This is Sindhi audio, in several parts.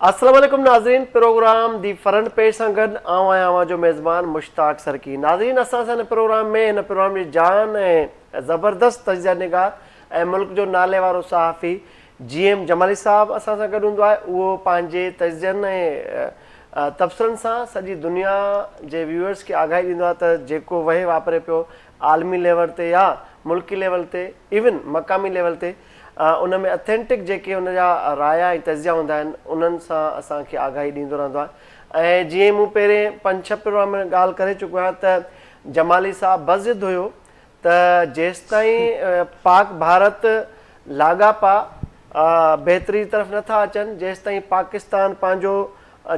السلام عليڪم ناظرين پروگرام the front page سان گڏ آئون آهيان اوهان جو ميزبان مشتاق سرڪي ناظرين اسان سان هن پروگرام ۾ هن پروگرام جي جان ۽ زبردست تجزيه نگار ۽ ملڪ جو نالي وارو صحافي جي ايم جمالي صاحب اسان سان گڏ هوندو آهي اهو پنهنجي تجزين ۽ تبصرن سان سڄي دنيا جي ويوئرس کي آگاهي ڏيندو آهي ته جيڪو وهي واپري پيو عالمي ليول تي يا ملڪي ليول تي ايون مقامي ليول تي ان ۾ اٿينٽڪ جيڪي ان جا رايا ۽ تجزيا هوندا آهن انهن سان اسان کي آگاهي ڏيندو رهندو آهي ۽ جيئن مون پهرين پنج ڇهه پروگرام ۾ ڳالهه ڪري چڪو آهيان ته جمالي صاحب بضد هيو ته جيستائين پاڪ ڀارت لاڳاپا بهتري طرف نٿا اچن جيستائين پاڪستان پنهنجو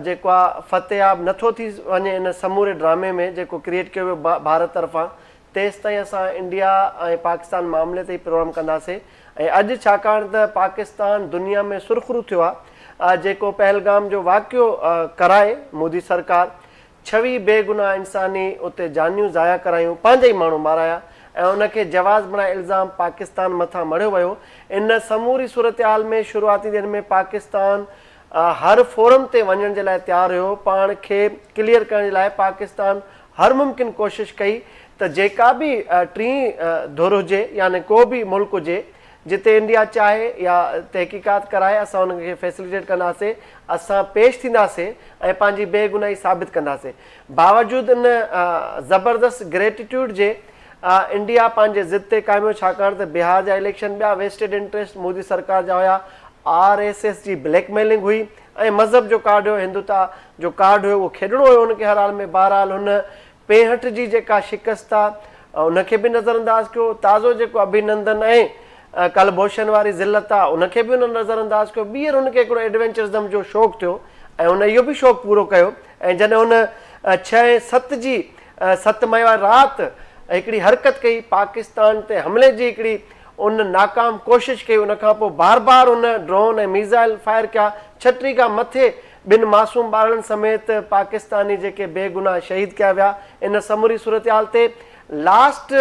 جيڪو آ فتحياب نٿو ٿي وڃي ان سموري ڊرامي ۾ جيڪو ڪريئيٽ ڪيو ويو ڀارت طرفان تيستائين اسان انڊيا ۽ پاڪستان معاملي تي ئي پروگرام ڪنداسين ۽ اڄ ڇاڪاڻ ته پاڪستان دنيا ۾ سرخرو ٿيو آ جيڪو پهلگام جو واقعو ڪرائي مودي سرڪار ڇويهه بيگناهه انساني اتي جانيون ضايع ڪرايون، پنهنجا ئي ماڻهو مارايا ۽ ان کي جواز بڻائي الزام پاڪستان مٿان مڙهيو ويو. ان سموري صورتحال ۾ شروعاتي ڏينهن ۾ پاڪستان هر فورم تي وڃڻ جي لاء تيار هيو، پاڻ کي ڪليئر ڪرڻ جي لاء پاڪستان هر ممڪن ڪوشش ڪئي ته جيڪا به ٽين ڌر هجي يعني ڪو به ملڪ هجي جتي انڊيا چاهي يا تحقيقات ڪرائي اسان ان کي فيسليٽيٽ ڪنداسين، اسان پيش ٿينداسين ۽ پنهنجي بي گناهي ثابت ڪنداسين. باوجود ان زبردست گريٽيٽيوڊ جي انڊيا پنهنجي ضد تي قائم هيو ڇاڪاڻ ته بهار جا اليڪشن ٻيا ويسٽيڊ انٽريسٽ مودي سرڪار جا هيا، آر ايس ايس جي بليڪ ميلنگ هئي ۽ مذهب جو ڪارڊ هيو هندوتا جو ڪارڊ هيو اهو کيڏڻو هيو هن کي هر حال ۾ بهرحال هن پيهٺ جي جيڪا شڪست آ ان کي به نظرانداز ڪيو، تازو جيڪو اڀينندن ۽ ڪلڀوشن واري ذلت آ ان کي به هن نظرانداز ڪيو، ٻيهر هن کي هڪڙو ايڊوينچرزم جو شوق ٿيو ۽ هن اهو به شوق پورو ڪيو ۽ جڏهن هن ڇهه ۽ ست جي ست مئي واري رات هڪڙي حرڪت ڪئي پاڪستان تي حملي جي هڪڙي ان ناڪام ڪوشش ڪئي ان کان پوء بار بار هن ڊرون ۽ ميزائل فائر ڪيا ڇٽيهه کان مٿي ٻن معصوم ٻارڙن سميت پاڪستاني جيڪي بي گناهه شهيد ڪيا ويا ان سموري صورتحال تي لاسٽ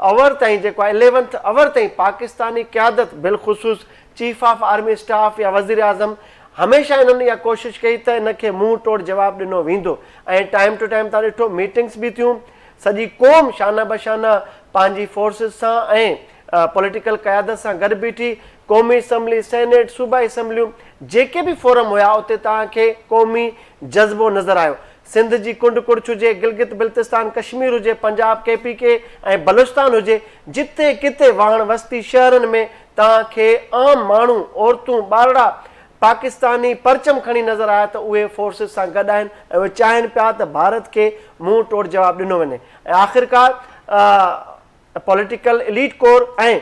اور تائين جيڪو آهي اليونٿ اور تائين پاڪستاني قيادت بالخصوص چيف آف آرمي اسٽاف يا وزيراعظم هميشه انهن اها ڪوشش ڪئي ته ان کي منهن ٽوڙ جواب ڏنو ويندو ۽ ٽائيم ٽو ٽائيم تان ڏٺو ميٽنگس به ٿيون سڄي قوم شانه بشانه پنهنجي فورسز سان ۽ پوليٽيڪل قيادت سان گڏ بيٺي، قومي اسيمبلي، سينيٽ، صوبائي اسيمبليون جيڪي به فورم هيا اتي توهان کي قومي جذبو نظر آيو. سنڌ جي ڪنڊ ڪڙڇ هجي، گلگت بلتستان، ڪشمير هجي، پنجاب، ڪي پي ڪي ۽ بلوچستان هجي، جتي ڪٿي واهڻ وستي شهرن ۾ توهان کي عام ماڻهو، عورتون، ٻارڙا پاڪستاني پرچم کڻي نظر آيا ته اهي فورسز سان گڏ آهن ۽ اهي چاهين پيا ته ڀارت کي منهن ٽوڙ جواب ڏنو وڃي ۽ آخرڪار پوليٽيڪل ايليٽ ڪور ۽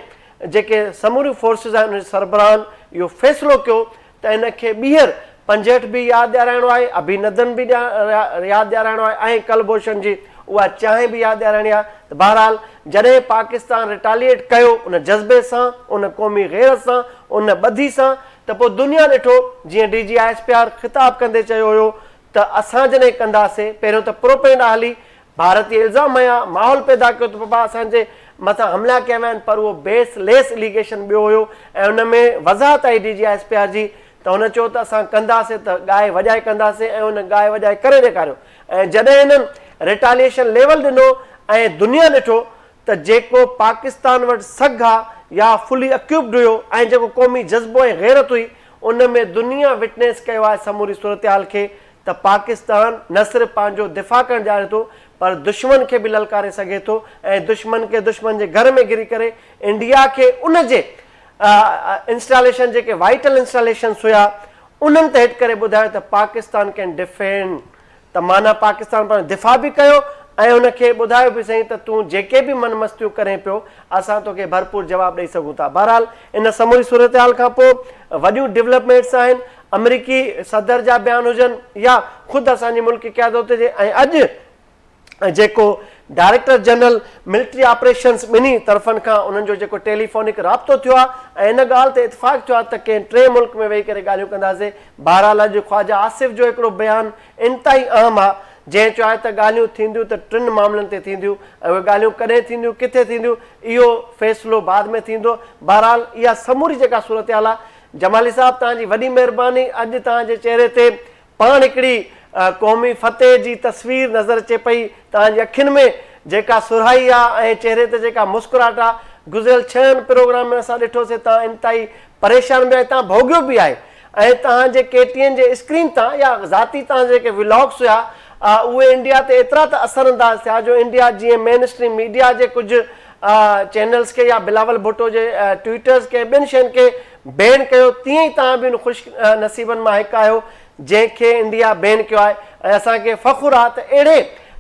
جيڪي سموريون فورسز آهن انهن جي سربراهن اهو فيصلو ڪيو ته ان کي ٻيهر پنجهٺ به ياد ڏيارائڻو آهي، اڀي ندن به ياد ڏيارائڻو آهي ۽ ڪلڀوشن جي اها چانهه به ياد ڏيارائڻي آهي ته بهرحال جڏهن پاڪستان ريٽاليئيٽ ڪيو ان جذبي سان، ان قومي غيرت سان، ان ٻڌي سان ته پوء دنيا ڏٺو جيئن D G I S P R خطاب ڪندي چيو هيو ته اسان جڏهن ڪنداسين پهريون ته پروپينڊا هلي ڀارتي الزام هنيا، ماحول پيدا ڪيو ته بابا اسان جي مٿان حملا ڪيا ويا آهن پر اهو بيس ليس اليگيشن ٻيو هيو ۽ ان ۾ وضاحت آئي D G I S P R جي ته هن چيو ته اسان ڪنداسين ته ڳائي وڄائي ڪنداسين ۽ هن ڳائي وڄائي ڪري ڏيکاريو ۽ جڏهن هنن ريٽاليئيشن ليول ڏنو ۽ دنيا ڏٺو ته جيڪو پاڪستان وٽ سگهه آ يا فلي اڪيوپڊ هيو ۽ جيڪو قومي جذبو ۽ غيرت هئي ان ۾ دنيا وٽنيس ڪيو آهي سموري صورتحال کي ته پاڪستان نه صرف پنهنجو دفاع ڪرڻ ڄاڻي ٿو پر دشمن کي به للڪاري سگهي ٿو ۽ دشمن کي دشمن جي گهر ۾ گهري ڪري انڊيا کي ان جي انسٽاليشن جيڪي وائٽل انسٽاليشنس هيا انهن تي هٽ ڪري ٻڌايو ته پاڪستان ڪين ڊفينڊ ته معنيٰ پاڪستان پنهنجو دفاع به ڪيو ۽ ان کي ٻڌايو به سهي ته تون جيڪي به من مستيون ڪرين پيو اسان توکي ڀرپور جواب ڏئي سگهون ٿا. بهرحال ان سموري صورتحال کان پوء وڏيون ڊولپمينٽس آهن، آمريڪي صدر جا بيان هجن يا خود اسان جي ملڪي قيادت هجي ۽ اڄ جيڪو ڊائريڪٽر جنرل ملٽري آپريشنز ٻنهي طرفن کان انهن جو جيڪو ٽيليفونڪ رابطو ٿيو آهي ۽ ان ڳالهه تي اتفاق ٿيو آهي ته ڪنهن ٽئين ملڪ ۾ ويهي ڪري ڳالهيون ڪنداسين بهرحال اڄ خواجه آصف جو هڪڙو بيان انتهائي اهم آهي جنهن چيو آهي ته ڳالهيون ٿينديون ته ٽن معاملن تي ٿينديون ۽ اهي ڳالهيون ڪڏهن ٿينديون ڪٿي ٿينديون اهو فيصلو بعد ۾ ٿيندو بهرحال اها سموري جيڪا صورتحال آهي جمالي صاحب توهان جي وڏي مهرباني اڄ توهان جي چهري تي پاڻ هڪڙي قومي فتح جي تصوير نظر اچي پئي توهان جي اکين ۾ جيڪا سرهائي آ ۽ چهري تي جيڪا مسڪراهٽ آ گذريل ڇهن پروگرام ۾ اسان ڏٺوسي توهان انتهائي پريشان به آهيو توهان ڀوڳيو به آهي ۽ توهان جي ڪي ٽي اين جي اسڪرين تان يا ذاتي توهان جا جيڪي ولاگس هيا اهي انڊيا تي ايترا ته اثر انداز ٿيا جو انڊيا جيئن مين اسٽريم ميڊيا جي ڪجهه چينلز کي يا بلاول ڀٽو جي ٽوئيٽرز کي ٻين شين کي بين ڪيو تيئن ئي توهان به ان خوش نصيبن مان هڪ آهيو جنهن کي انڊيا بين ڪيو آهي ۽ اسان کي فخر آهي ته اهڙي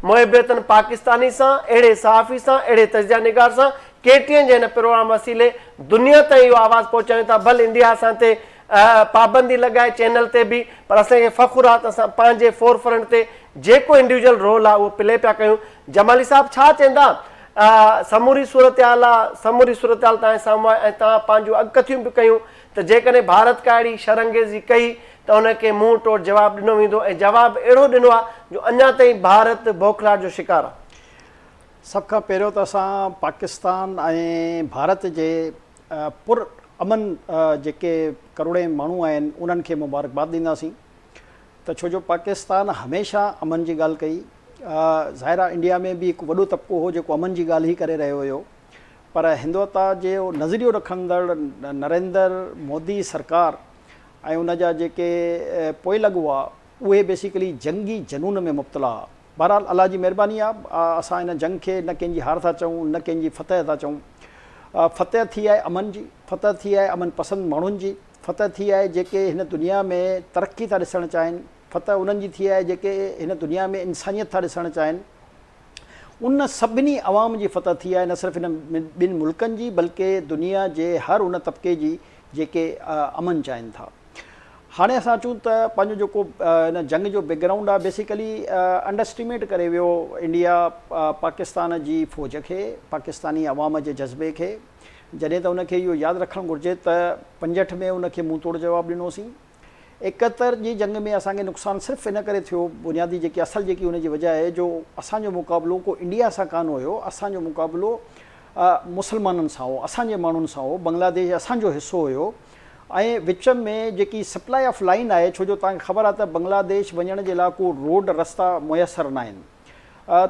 محب وطن پاڪستاني سان، اهڙي صحافي سان، اهڙي تجزيه نگار سان ڪي ٽي اين جي هن پروگرام وسيلي دنيا تائين اهو آواز پهچايون ٿا ڀل انڊيا اسان تي پابندي لڳائي چينل تي به پر اسان کي فخر آهي ته اسان پنهنجي فور فرنٽ تي جيڪو انڊيوجل رول آهي اهو پلي پيا ڪيون جمالي صاحب ڇا چيندا سموري صورتحال آ سموري صورتحال توهان جي سامهون آهي ۽ توهان پنهنجون اڳڪٿيون به ڪيون ته جيڪڏهن ڀارت ڪا اهڙي شرانگيزي ڪئي ته ان کي منهن ٽوڙ جواب ڏنو ويندو ۽ جواب اهڙو ڏنو آ جو اڃا تائين ڀارت بوکلاهٽ جو شڪار آ. سڀ کان پهريون ته اسان پاڪستان ۽ ڀارت جي پر امن جيڪي ڪروڙين ماڻهو آهن انهن کي مبارڪباد ڏينداسين ته ڇو جو پاڪستان هميشه امن جي ڳالهه ڪئي ظاهر آهي انڊيا ۾ به هڪ وڏو طبقو هو جيڪو امن جي ڳالهه ئي ڪري رهيو هيو پر هندوتا جو نظريو رکندڙ نريندر مودي سرڪار ۽ ان جا جيڪي پوئلڳ هئا اهي بيسيڪلي جنگي جنون ۾ مبتلا هئا. بهرحال الله جي مهرباني آ اسان ان جنگ کي نه ڪنهن جي هار ٿا چئون نه ڪنهن جي فتح ٿا چئون. فتح ٿي آهي امن جي، فتح ٿي آهي امن پسند ماڻهن جي، فتح ٿي آهي جيڪي هن دنيا ۾ ترقي ٿا ڏسڻ چاهين، فتح انهن جي ٿي آهي جيڪي هن دنيا ۾ انسانيت ٿا ڏسڻ چاهين. ان سڀني عوام جي فتح ٿي آهي نه صرف هن ٻن ملڪن جي بلڪه دنيا جي هر ان طبقي جي جيڪي امن چاهين ٿا. هاڻي اسان اچون ته پنهنجو جيڪو هن جنگ جو بيڪ گرائونڊ آهي بيسيڪلي انڊر اسٽيميٽ ڪري ويو انڊيا پاڪستان جي فوج کي پاڪستاني عوام جي جذبي کي جڏهن ته ان کي اهو ياد رکڻ گهرجي ته 65 ۾ ان کي منهن توڙ جواب ڏنوسين 71 جي جنگ ۾ اسان کي نقصان صرف ان ڪري ٿيو بنيادي جيڪي اصل جيڪي ان جي وجه آهي جو اسان جو مقابلو ڪو انڊيا سان ڪانه هيو اسان جو مقابلو مسلمانن سان هو اسان جي ماڻهن سان هو بنگلاديش اسان جو حصو هيو ۽ وچ ۾ جيڪي سپلائي آف لائين آهي ڇو جو توهان کي خبر آهي ته بنگلاديش وڃڻ جي لاء ڪو روڊ رستا ميسر ناهن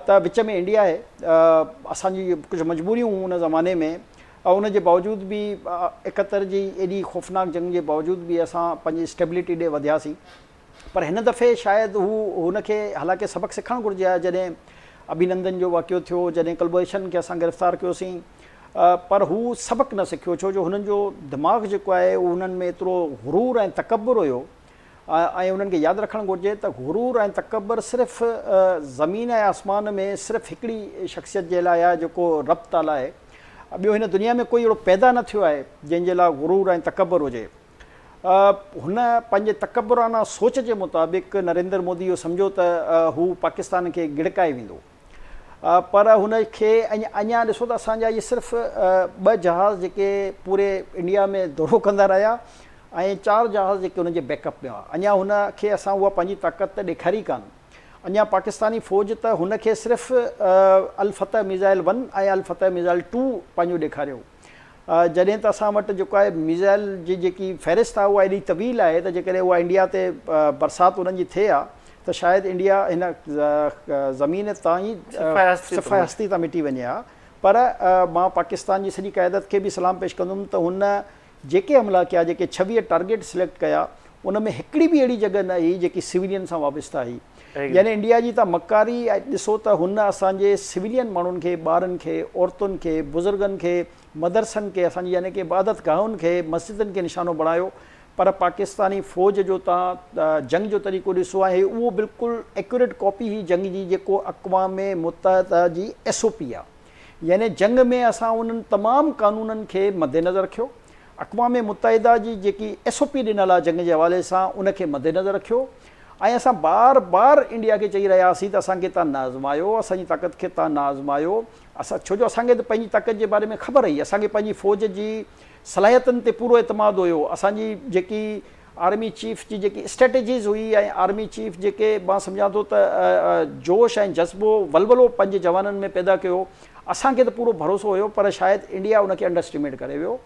ته وچ ۾ انڊيا آهي اسان جي ڪجهه مجبوريون هيون ان زماني ۾ ان جي باوجود به 71 جي ايڏي خوفناڪ جنگ جي باوجود به اسان پنهنجي اسٽيبلٽي ڏي وڌياسين پر هن دفعي شايد هو هن کي حالانڪه سبق سکڻ گهرجي ها جڏهن اڀينندن جو واقعو ٿيو جڏهن ڪلڀوشن کي اسان گرفتار ڪيوسين پر هو سبق نه سکيو ڇو جو هنن جو دماغ جيڪو آهي اهو هنن ۾ ايترو غرور ۽ تڪبر هيو ۽ انهن کي ياد رکڻ گهرجي ته غرور ۽ تڪبر صرف زمين ۽ آسمان ۾ صرف هڪڙي شخصيت جي لاء آهي جيڪو رب تعاليٰ آهي ٻيو هن دنيا ۾ ڪوئي اهڙو پيدا نه ٿيو آهي جنهن جي لاء غرور ۽ تڪبر هجي. هن پنهنجي تڪبرانه سوچ جي مطابق نريندر مودي اهو سمجهيو ته هو پاڪستان کي ڳڙڪائي ويندو پر هن کي اڃا ڏسو ته اسان جا اهي صرف ٻه جهاز جيڪي پوري انڊيا ۾ دورو ڪندا رهيا ۽ چار جهاز جيڪي هن جي بيڪ اپ ۾ هئا اڃا هن کي اسان اها پنهنجي طاقت ته ڏيکاري ڪانه اڃا پاڪستاني فوج ته هن کي صرف الفتح ميزائل ون ۽ الفتح ميزائل ٽو پنهنجو ڏيکاريو جڏهن ته اسان وٽ جيڪو آهي ميزائل جي جيڪي فهرست آهي اها ايڏي طويل آهي ته جيڪڏهن اها انڊيا تي برسات انهن جي ٿئي ها ته شايد انڊيا هن زمين تان ئي صفحه هستي تان مٽي وڃي ها پر مان پاڪستان جي سڄي قيادت کي به سلام پيش ڪندم ته هن جيڪي حملا ڪيا جيڪي 26 ٽارگيٽ سليڪٽ ڪيا ان ۾ هڪڙي به اهڙي جڳهه نه هئي جيڪي سويلين سان وابسته هئي يعني انڊيا جي تان مڪاري ڏسو ته هن اسان جي سويلين ماڻهن کي ٻارن کي عورتن کي بزرگن کي مدرسن کي اسان جي يعني ڪي عبادت گاهن کي مسجدن کي نشانو بڻايو پر پاڪستاني فوج جو تان جنگ جو طريقو ڏسو ۽ اهو بلڪل ايڪيوريٽ ڪاپي هئي جنگ جي جيڪو اقوام متحده جي ايس او پي آ يعني جنگ ۾ اسان انهن تمام قانونن کي مدنظر رکيو، اقوام متحده جي جيڪي ايس او پي ڏنل آهي جنگ جي حوالي سان ان کي مدنظر رکيو ۽ اسان بار بار انڊيا کي چئي رهيا هئاسين ته اسان کي توهان نه آزمايو، اسان جي طاقت کي توهان نه آزمايو، اسان ڇو جو اسان کي ته پنهنجي طاقت جي باري ۾ خبر هئي، اسان کي پنهنجي فوج جي صلاحيتن تي پورو اعتماد هيو، اسان جي جيڪي آرمي چيف جي جيڪي اسٽريٽجيز هئي ۽ آرمي چيف جيڪي مان سمجهان ٿو ته جوش ۽ جذبو ولولو پنهنجي جوانن ۾ پيدا ڪيو اسان کي ته پورو ڀروسو هيو پر شايد انڊيا ان کي انڊر اسٽيميٽ ڪري ويو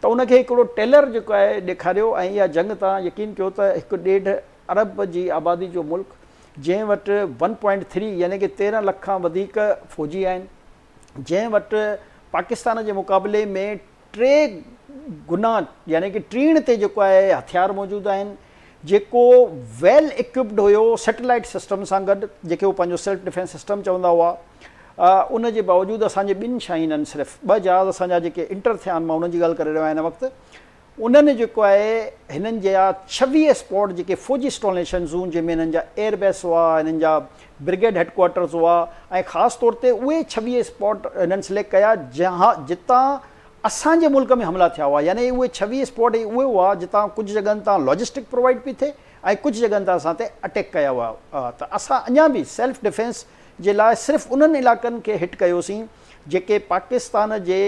ته ان کي هڪڙو ٽيلر جيڪو آهي ڏيکاريو ۽ اها جنگ توهان يقين ڪيو ته هڪ ڏيڍ ارب جي آبادي جو ملڪ جنهن وٽ ون پوائنٽ ٿري يعني ڪي 13 لک کان وڌيڪ فوجي آهن جنهن وٽ پاڪستان جي مقابلي ۾ ٽي گنا يعني ڪي ٽيڻ تي جيڪو آهي هٿيار موجود آهن جيڪو ويل اڪوپڊ هيو سيٽلائيٽ سسٽم سان گڏ جيڪي هو پنهنجو سيلف ڊفينس سسٽم چوندا هئا ان جي باوجود اسان جي ٻن شاهينن صرف ٻه جهاز اسان جا جيڪي انٽر ٿيا آهن مان انهن جي ڳالهه ڪري رهيو آهيان هن وقت انهن جيڪو آهي هنن جا 26 اسپاٽ جيڪي فوجي اسٽاليشنز هيون جنهن ۾ هنن جا ايئر بيس هئا هنن جا برگيڊ هيڊ ڪوارٽرز هئا ۽ خاص طور تي اهي 26 اسپاٽ هنن سليڪٽ ڪيا جهان جتان اسان جي ملڪ ۾ حملا ٿيا هئا يعني اهي 26 اسپاٽ ئي اهي هئا جتان ڪجهه جڳهن تان لاجسٽڪ پرووائيڊ پئي ٿئي ۽ ڪجهه جڳهن تان اسان تي اٽيڪ ڪيا ويا ته اسان اڃا به سيلف ڊفينس جي لاء صرف انهن علائقن کي هٽ ڪيوسين جيڪي پاڪستان جي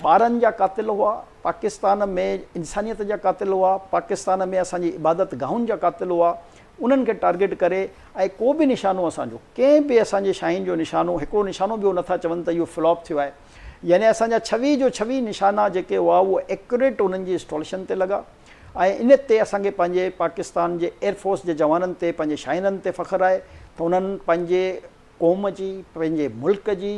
ٻارن جا قاتل هئا، پاڪستان ۾ انسانيت جا قاتل هئا، پاڪستان ۾ اسان جي عبادت گاهن جا قاتل هئا، انهن کي ٽارگيٽ ڪري ۽ ڪو به نشانو اسان جو ڪنهن به اسان جي شاهين جو نشانو هڪڙو نشانو به هو نٿا چون ته اهو فلاپ ٿيو آهي يعني اسان جا ڇويهه جو ڇويهه نشانا جيڪي هئا اهو ايڪوريٽ انهن جي انسٽاليشن تي لڳا ۽ ان تي اسان کي پنهنجي پاڪستان جي ايئر فورس جي جوانن تي پنهنجي شاهينن تي فخر آهي ته انهن پنهنجي قوم جي پنهنجي ملڪ جي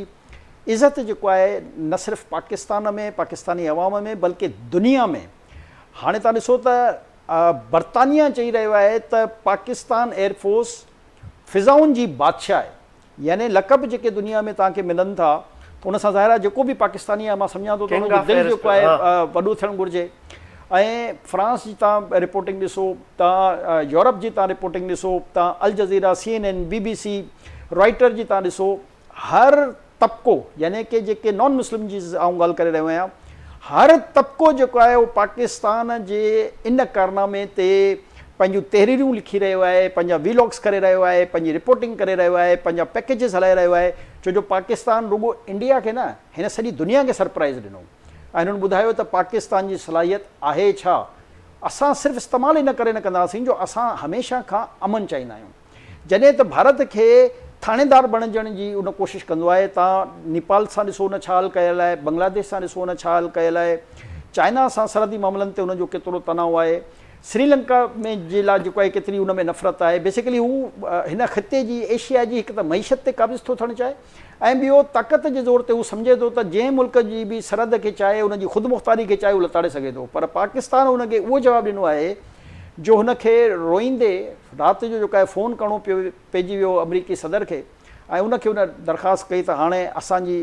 عزت جيڪو آهي نه صرف پاڪستان ۾ پاڪستاني عوام ۾ بلڪه دنيا ۾ هاڻي تان ڏسو ته برطانيا چئي رهيو آهي ته پاڪستان ايئر فورس فضائن جي بادشاهه آهي يعني لقب جيڪي دنيا ۾ توهان کي ملن ٿا ته ان سان ظاهر آهي جيڪو به پاڪستاني آهي مان سمجهان ٿو ته ان جو دل جيڪو آهي وڏو ٿيڻ گهرجي ۽ فرانس جي توهان رپورٽنگ ڏسو توهان يورپ جي توهان رپورٽنگ ڏسو توهان Al Jazeera C N N B B C Reuter جي توهان ڏسو هر طبقو يعني ڪي جيڪي نان مسلم جي آئون ڳالهه ڪري رهيو آهيان هر طبقو جيڪو آهي اهو پاڪستان جي ان ڪارنامي تي پنهنجون تحريرون لکي رهيو آهي پنهنجا ويلاگس ڪري رهيو آهي پنهنجي رپورٽنگ ڪري رهيو آهي پنهنجا پيڪيجز هلائي رهيو آهي ڇو جو پاڪستان رڳو انڊيا کي نه هن سڄي دنيا کي سرپرائز ڏنو ۽ هنن ٻڌايو ته پاڪستان جي صلاحيت آهي ڇا اسان صرف استعمال ان ڪري نه ڪنداسين جو اسان هميشه کان امن چاهيندا آهيون جڏهن ته ڀارت کي ٿاڻيدار بڻجڻ جي ان ڪوشش ڪندو آهي تان نيپال سان ڏسو ان ڇا حال ڪيل آهي بنگلاديش سان ڏسو ان ڇا حال ڪيل آهي چائنا سان سرحدي معاملن تي ان جو ڪيترو تناء آهي سري لنڪا ۾ جي لاء جيڪو آهي ڪيتري ان ۾ نفرت آهي بيسيڪلي هو هن خطي جي ايشيا جي هڪ ته معيشت تي قابض ٿو ٿيڻ چاهي ۽ ٻيو طاقت جي زور تي هو سمجهي ٿو ته جنهن ملڪ جي به سرحد کي چاهي ان جي خودمختاري کي چاهي هو لتاڙي سگهي ٿو پر پاڪستان ان کي اهو جواب ڏنو آهي جو هن کي روئيندي رات جو جيڪو آهي فون ڪرڻو پيو پئجي ويو آمريڪي صدر کي ۽ ان کي ان درخواست ڪئي ته هاڻي اسان جي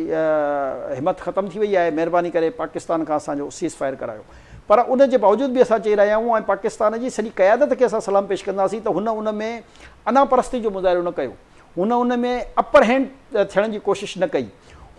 همت ختم ٿي وئي آهي مهرباني ڪري پاڪستان کان اسان جو سيز فائر ڪرايو پر ان جي باوجود به اسان چئي رهيا آهيون ۽ پاڪستان جي سڄي قيادت کي اسان سلام پيش ڪنداسين ته هن ان ۾ انا پرستي جو مظاهرو نه ڪيو هن ان ۾ اپر هينڊ ٿيڻ جي ڪوشش نه ڪئي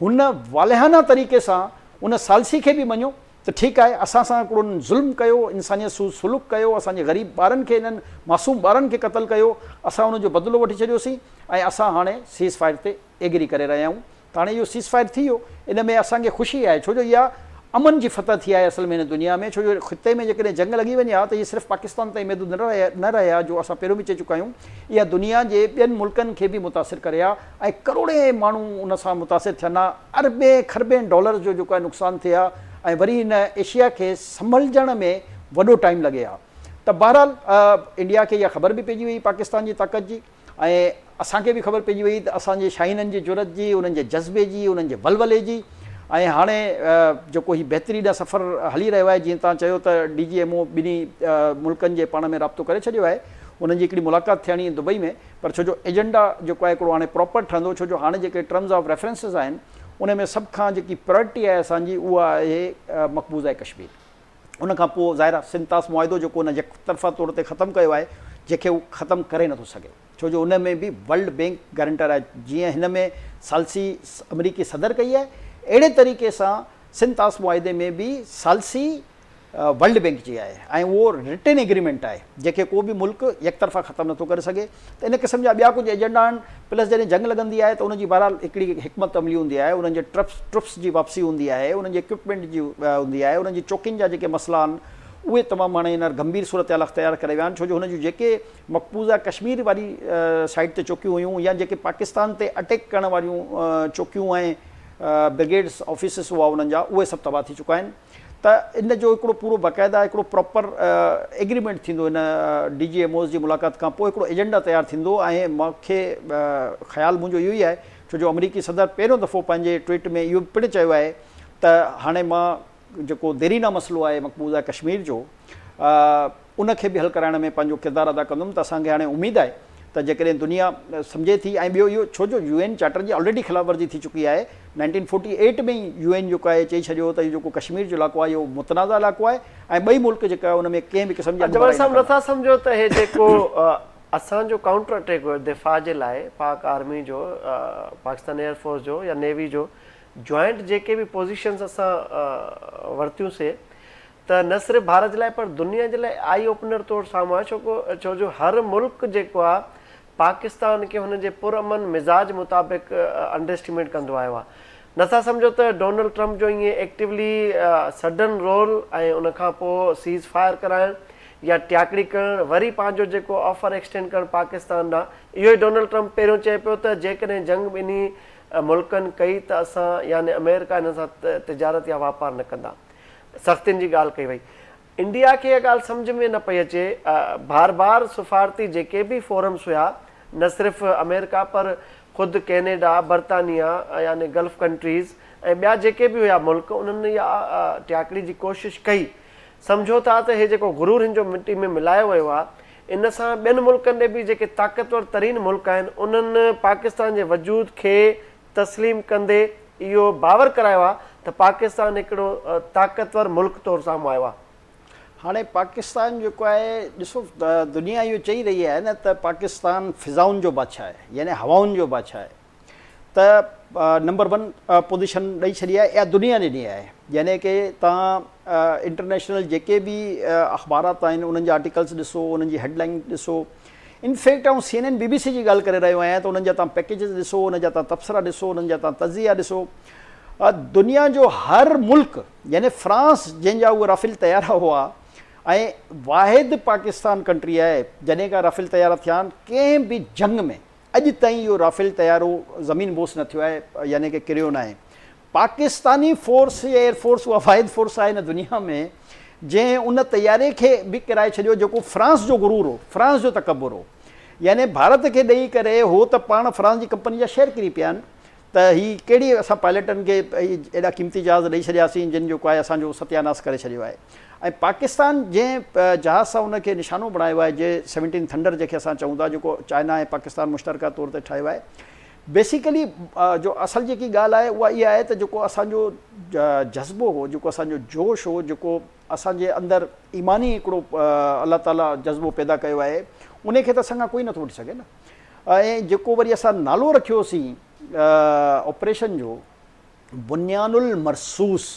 هن والهانه طريقي سان ان ثالثي کي به مڃيو ته ٺيڪ آهي اسان سان هڪڙو انهن ظلم ڪيو، انسانيت سان سلوڪ ڪيو، اسان جي غريب ٻارن کي انهن معصوم ٻارن کي قتل ڪيو، اسان ان جو بدلو وٺي ڇڏيوسين ۽ اسان هاڻي سيز فائر تي ايگري ڪري رهيا آهيون ته هاڻي اهو سيز فائر ٿي ويو ان ۾ اسان کي خوشي آهي ڇو جو اها امن جي فتح ٿي آهي اصل ۾ هن دنيا ۾ ڇو جو خطي ۾ جيڪڏهن جنگ لڳي وڃي ها ته هي صرف پاڪستان تائين محدود نه رهي ها جو اسان پهريون به چئي چڪا آهيون اها دنيا جي ٻين ملڪن کي به متاثر ڪري ها ۽ ڪروڙين ماڻهو ان سان متاثر ٿين ها اربين کربين ڊالرز جو جيڪو آهي نقصان ٿئي ها ۽ وري هن ايشيا کي سنڀلجڻ ۾ وڏو ٽائيم لڳي ها ته بهرحال انڊيا کي اها خبر به پئجي وئي پاڪستان جي طاقت جي ۽ اسان کي به خبر پئجي وئي ته اسان جي شاهينن جي جرئت جي انهن جي جذبي جي انهن جي ولولي جي ۽ هاڻي جيڪو هي بهتري ڏانهن سفر هلي رهيو آهي جيئن توهان چيو ته ڊي جي ايم او ٻنهي ملڪن جي پاڻ ۾ رابطو ڪري ڇڏيو آهي انهن جي هڪڙي ملاقات ٿيڻي دبئي ۾ پر ڇو جو ايجنڊا جيڪو آهي هڪڙو هاڻي پراپر ٺهندو ڇو جو هاڻي جيڪي ٽرمز آف ريفرنسز آهن ان ۾ سڀ کان جيڪي پرائرٽي آهي اسان جي اها آهي مقبوضه ڪشمير ان کان پوء ظاهر آهي سنڌ طاس معاهدو جيڪو ان يڪطرفه طور تي ختم ڪيو آهي جنهن کي هو ختم ڪري نٿو سگهي ڇو جو ان ۾ به ورلڊ بينڪ گارنٽر آهي جيئن هن ۾ ثالثي آمريڪي صدر ڪئي آهي اهڙي طريقي سان سنڌ طاس معاهدي ۾ به ثالثي ورلڊ بينڪ جي آهي ۽ اهو رٽن ايگريمينٽ آهي جنهن کي ڪو به ملڪ يڪطرفا ختم نٿو ڪري سگهي ته ان قسم جا ٻيا ڪجهه ايجنڊا آهن پلس جڏهن جنگ لڳندي آهي ته ان جي بهرحال هڪڙي حڪمت عملي هوندي آهي انهن جي ٽرپس ٽرپس جي واپسي هوندي آهي انهن جي اڪوپمينٽ جي هوندي آهي انهن جي چوڪين جا جيڪي مسئلا آهن اهي تمام هاڻي هينئر گنڀير صورتحال اختيار ڪري ويا آهن ڇو جو هن جون جيڪي مقبوضه ڪشمير واري سائيڊ تي چوڪيون هيون يا جيڪي پاڪستان تي اٽيڪ ڪرڻ واريون چوڪيون ۽ برگيڊس آفيسز هئا انهن جا اهي سڀ تباهه ٿي چڪا آهن. ته ان جو هڪڙو پورو باقاعده هڪڙو پراپر ايگريمينٽ ٿيندو ان ڊي جي ايم اوز جي ملاقات کان پوء هڪڙو ايجنڊا تيار ٿيندو ۽ مون کي خيال منهنجو اهو ئي آهي ڇو جو آمريڪي صدر پهريون دفعو پنهنجي ٽوئيٽ ۾ اهو پڻ چيو آهي ته هاڻي مان جيڪو ديرينا مسئلو آهي مقبوضه ڪشمير جو ان کي به حل ڪرائڻ ۾ پنهنجو ڪردار ادا ڪندم ته اسان کي هاڻي اميد آهي ته جيڪڏهن دنيا سمجهي ٿي ۽ ٻيو اهو ڇو جو يو اين چارٽر جي آلريڊي خلاف ورزي ٿي چڪي آهي نائنٽين فورٽي ايٽ ۾ ئي يو اين جيڪو آهي چئي ڇڏيو هو ته اهو جيڪو ڪشمير جو علائقو آهي اهو متنازع علائقو آهي ۽ ٻئي ملڪ جيڪا ان ۾ ڪنهن به قسم جي جبار صاحب نٿا سمجهو ته هي جيڪو اسان جو ڪائونٽر اٽيڪ هيو دفاع جي لاء پاڪ آرمي جو پاڪستان ايئر فورس جو يا نيوي جو جوائنٽ جيڪي به پوزيشنز اسان ورتيون سي ته نه صرف ڀارت جي لاء پر دنيا جي لاء آئي اوپنر طور سامهون آيو ڇو جو هر ملڪ جيڪو آهي پاڪستان کي هن جي پرامن مزاج مطابق انڊر اسٽيميٽ ڪندو آيو آهي. نٿا سمجهو ته ڊونلڊ ٽرمپ جو ائين ايڪٽيولي سڊن رول ۽ ان کان پوء سيز فائر ڪرائڻ يا ٽياڪڙي ڪرڻ وري پنهنجو جيڪو آفر ايڪسٽينڊ ڪرڻ پاڪستان ڏانهن اهو ئي ڊونلڊ ٽرمپ پهريون چئي پيو ته جيڪڏهن جنگ ٻنهي ملڪن ڪئي ته اسان يعني آمريڪا هنن سان تجارت يا واپار نه ڪندا. سختين جي ڳالهه ڪئي وئي. انڊيا کي اها ڳالهه سمجهه ۾ نه پئي اچي. بار بار سفارتي جيڪي به فورمز هيا نه صرف آمريڪا پر خود ڪينيڊا، برطانيا يعني گلف ڪنٽريز ۽ ٻيا جيڪي به هيا ملڪ انهن اها ٽياڪڙي جي ڪوشش ڪئي. سمجهو ٿا ته هي جيڪو غرور هن جو مٽي ۾ ملايو ويو آهي ان سان ٻين ملڪن ڏي به جيڪي طاقتور ترين ملڪ آهن انهن پاڪستان جي وجود کي تسليم ڪندي اهو باور ڪرايو آهي ته پاڪستان هڪڙو طاقتور ملڪ طور سامهون آيو آهي. هاڻي پاڪستان جيڪو آهي ڏسو دنيا اهو چئي رهي آهي نه ته پاڪستان فضائن جو بادشاهه آهي يعني هوائن جو بادشاهه آهي ته نمبر ون پوزيشن ڏئي ڇڏي آهي اها دنيا ڏني آهي يعني ڪي تان انٽرنيشنل جيڪي به اخبارات آهن انهن جا آرٽيڪلس ڏسو انهن جي هيڊ لائن ڏسو ان فيڪٽ آئون C N N B B C جي ڳالهه ڪري رهيو آهيان ته انهن جا توهان پيڪيجز ڏسو انهن جا توهان تبصرا ڏسو انهن جا توهان تجزيا ڏسو دنيا جو هر ملڪ يعني فرانس جنهن جا اهي رافيل طيارا هئا ۽ واحد پاڪستان ڪنٽري آهي جڏهن کان رافيل طيارا ٿيا آهن ڪنهن به جنگ ۾ اڄ تائين اهو رافيل طيارو زمين بوس نه ٿيو آهي يعني ڪه ڪريو ناهي پاڪستاني فورس يا ايئر فورس اها واحد فورس آهي هن دنيا ۾ جنهن ان طياري کي به ڪرائي ڇڏيو جيڪو فرانس جو غرور هو، فرانس جو تڪبر هو. يعني ڀارت کي ڏئي ڪري هو ته پاڻ فرانس جي ڪمپني جا شيئر ڪري پيا آهن ته هي ڪهڙي اسان پائليٽن کي ايڏا قيمتي جهاز ڏئي ڇڏياسين جن جيڪو آهي اسان جو ستياناس ڪري ڇڏيو آهي ۽ پاڪستان جنهن جهاز سان ان کي نشانو بڻايو آهي جي سيونٽين ٿنڊر جنهن کي اسان چئون ٿا جيڪو چائنا ۽ پاڪستان مشترڪه طور تي ٺاهيو آهي بيسيڪلي جو اصل جيڪي ڳالهه آهي اها اها آهي ته جيڪو اسان جو جذبو هو جيڪو اسان جو جوش هو جيڪو اسان جي اندر ايماني هڪڙو الله تعالي جذبو پيدا ڪيو آهي ان کي ته اسان کان ڪوئي نٿو وٺي سگهي نه ۽ جيڪو وري اسان نالو رکيوسين آپريشن جو بنيان المرصوص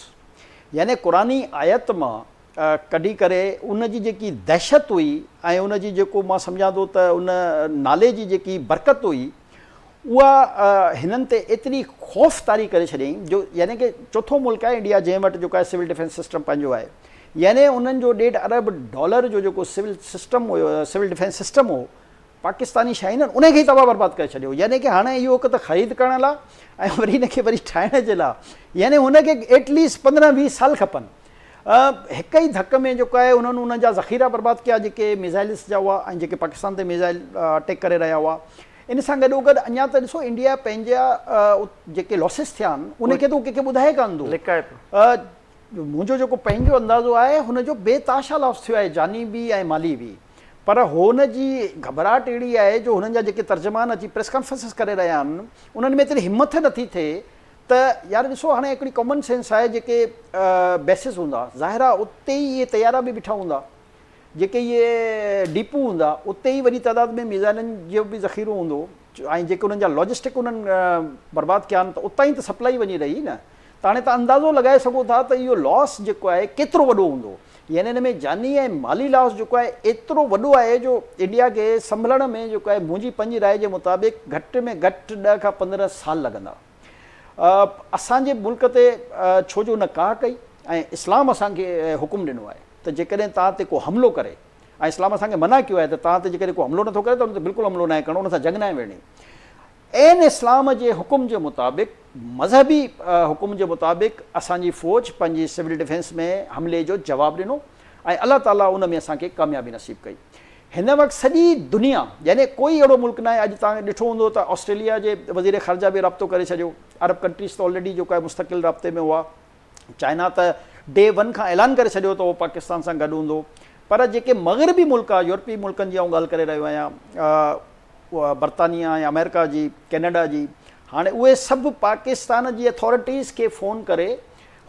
يعني قرآني آيت مان ڪڍي ڪري ان جي جيڪي دهشت هئي ۽ ان جي جيڪو مان سمجهان ٿو ته ان نالي جي جيڪي برڪت هئي اها هنن تي ايتري خوف طاري ڪري ڇڏيائين جو يعني ڪه چوٿون ملڪ آهي انڊيا جنهن وٽ جيڪو آهي سول ڊفينس سسٽم پنهنجو آهي يعني انهن جو ڏيڍ ارب ڊالر جو جيڪو سول سسٽم هيو سول ڊفينس سسٽم هو پاڪستاني شاهينن ان کي ئي تباهه برباد ڪري ڇڏيو يعني ڪه هاڻي اهو هڪ ته خريد ڪرڻ لا ۽ وري ان کي وري ٺاهڻ جي لا يعني هن کي ايٽ ليسٽ 15 20 سال کپن هڪ ئي ڌڪ ۾ جيڪو آهي انهن انهن جا ذخيرا برباد ڪيا جيڪي ميزائلس جا هئا ۽ جيڪي پاڪستان تي ميزائل اٽيڪ ڪري رهيا هئا ان سان گڏو گڏ اڃا ته ڏسو انڊيا پنهنجا جيڪي لاسز ٿيا آهن ان کي ته هو ڪنهن کي ٻڌائي ڪانه ٿو لڪائي پيو. منهنجو جيڪو پنهنجو اندازو آهي هن جو بي تحاشا لاس ٿيو آهي جاني به ۽ مالي به پر هن جي گهٻراهٽ اهڙي آهي جو هنن جا جيڪي ترجمان اچي پريس ڪانفرنسز ڪري رهيا آهن انهن ۾ ايتري همٿ نٿي ٿئي ته يار ڏسو هاڻي هڪڙي ڪامن سينس آهي جيڪي بيسز هوندا ظاهر آهي اتي ئي اهي طيارا به بيٺا هوندا جيڪي اهي ڊيپو هوندا اتي ئي وڏي تعداد ۾ ميزائلن جو به ذخيرو هوندو ۽ جيڪي انهن جا لاجسٽڪ انهن برباد ڪيا آهن ته اتان ئي ته سپلائي وڃي رهي نه ته هاڻي توهان اندازو لڳائي سگهو ٿا ته اهو لاس جيڪو آهي ڪيترو وڏو هوندو يعني ان ۾ جاني ۽ مالي لاس جيڪو آهي ايترو وڏو آهي جو انڊيا کي سنڀلڻ ۾ جيڪو آهي منهنجي پنهنجي راء جي مطابق گهٽ ۾ گهٽ ڏهه کان 15 سال لڳندا. اسان جي ملڪ تي ڇو جو ان ڪاهه ڪئي ۽ اسلام اسان کي حڪم ڏنو آهي ته جيڪڏهن توهان تي ڪو حملو ڪري ۽ اسلام اسان کي منع ڪيو آهي ته توهان تي جيڪڏهن ڪو حملو نٿو ڪري ته ان تي بلڪل حملو ناهي ڪرڻو ان سان جنگ ناهي وڙهڻي عين اسلام جي حڪم جي مطابق مذهبي حڪم جي مطابق اسان جي فوج پنهنجي سول ڊفينس ۾ حملي جو جواب ڏنو ۽ الله تعالي ان ۾ اسان کي ڪاميابي نصيب ڪئي. هن وقت سڄي دنيا يعني ڪوئي اهڙو ملڪ ناهي اڄ توهان ڏٺو هوندو ته آسٽريليا جي وزير خارجه به رابطو ڪري ڇڏيو، عرب ڪنٽريز ته آلريڊي جيڪو آهي مستقل رابطي ۾ هئا، چائنا ته ڊي ون کان اعلان ڪري ڇڏيو ته اهو پاڪستان سان گڏ هوندو پر جيڪي مغربي ملڪ آهي يورپي ملڪن جي آئون ڳالهه ڪري رهيو آهيان برطانيا ۽ آمريڪا جي ڪينيڊا جي هاڻي اهي سڀ پاڪستان جي اٿارٽيز کي فون ڪري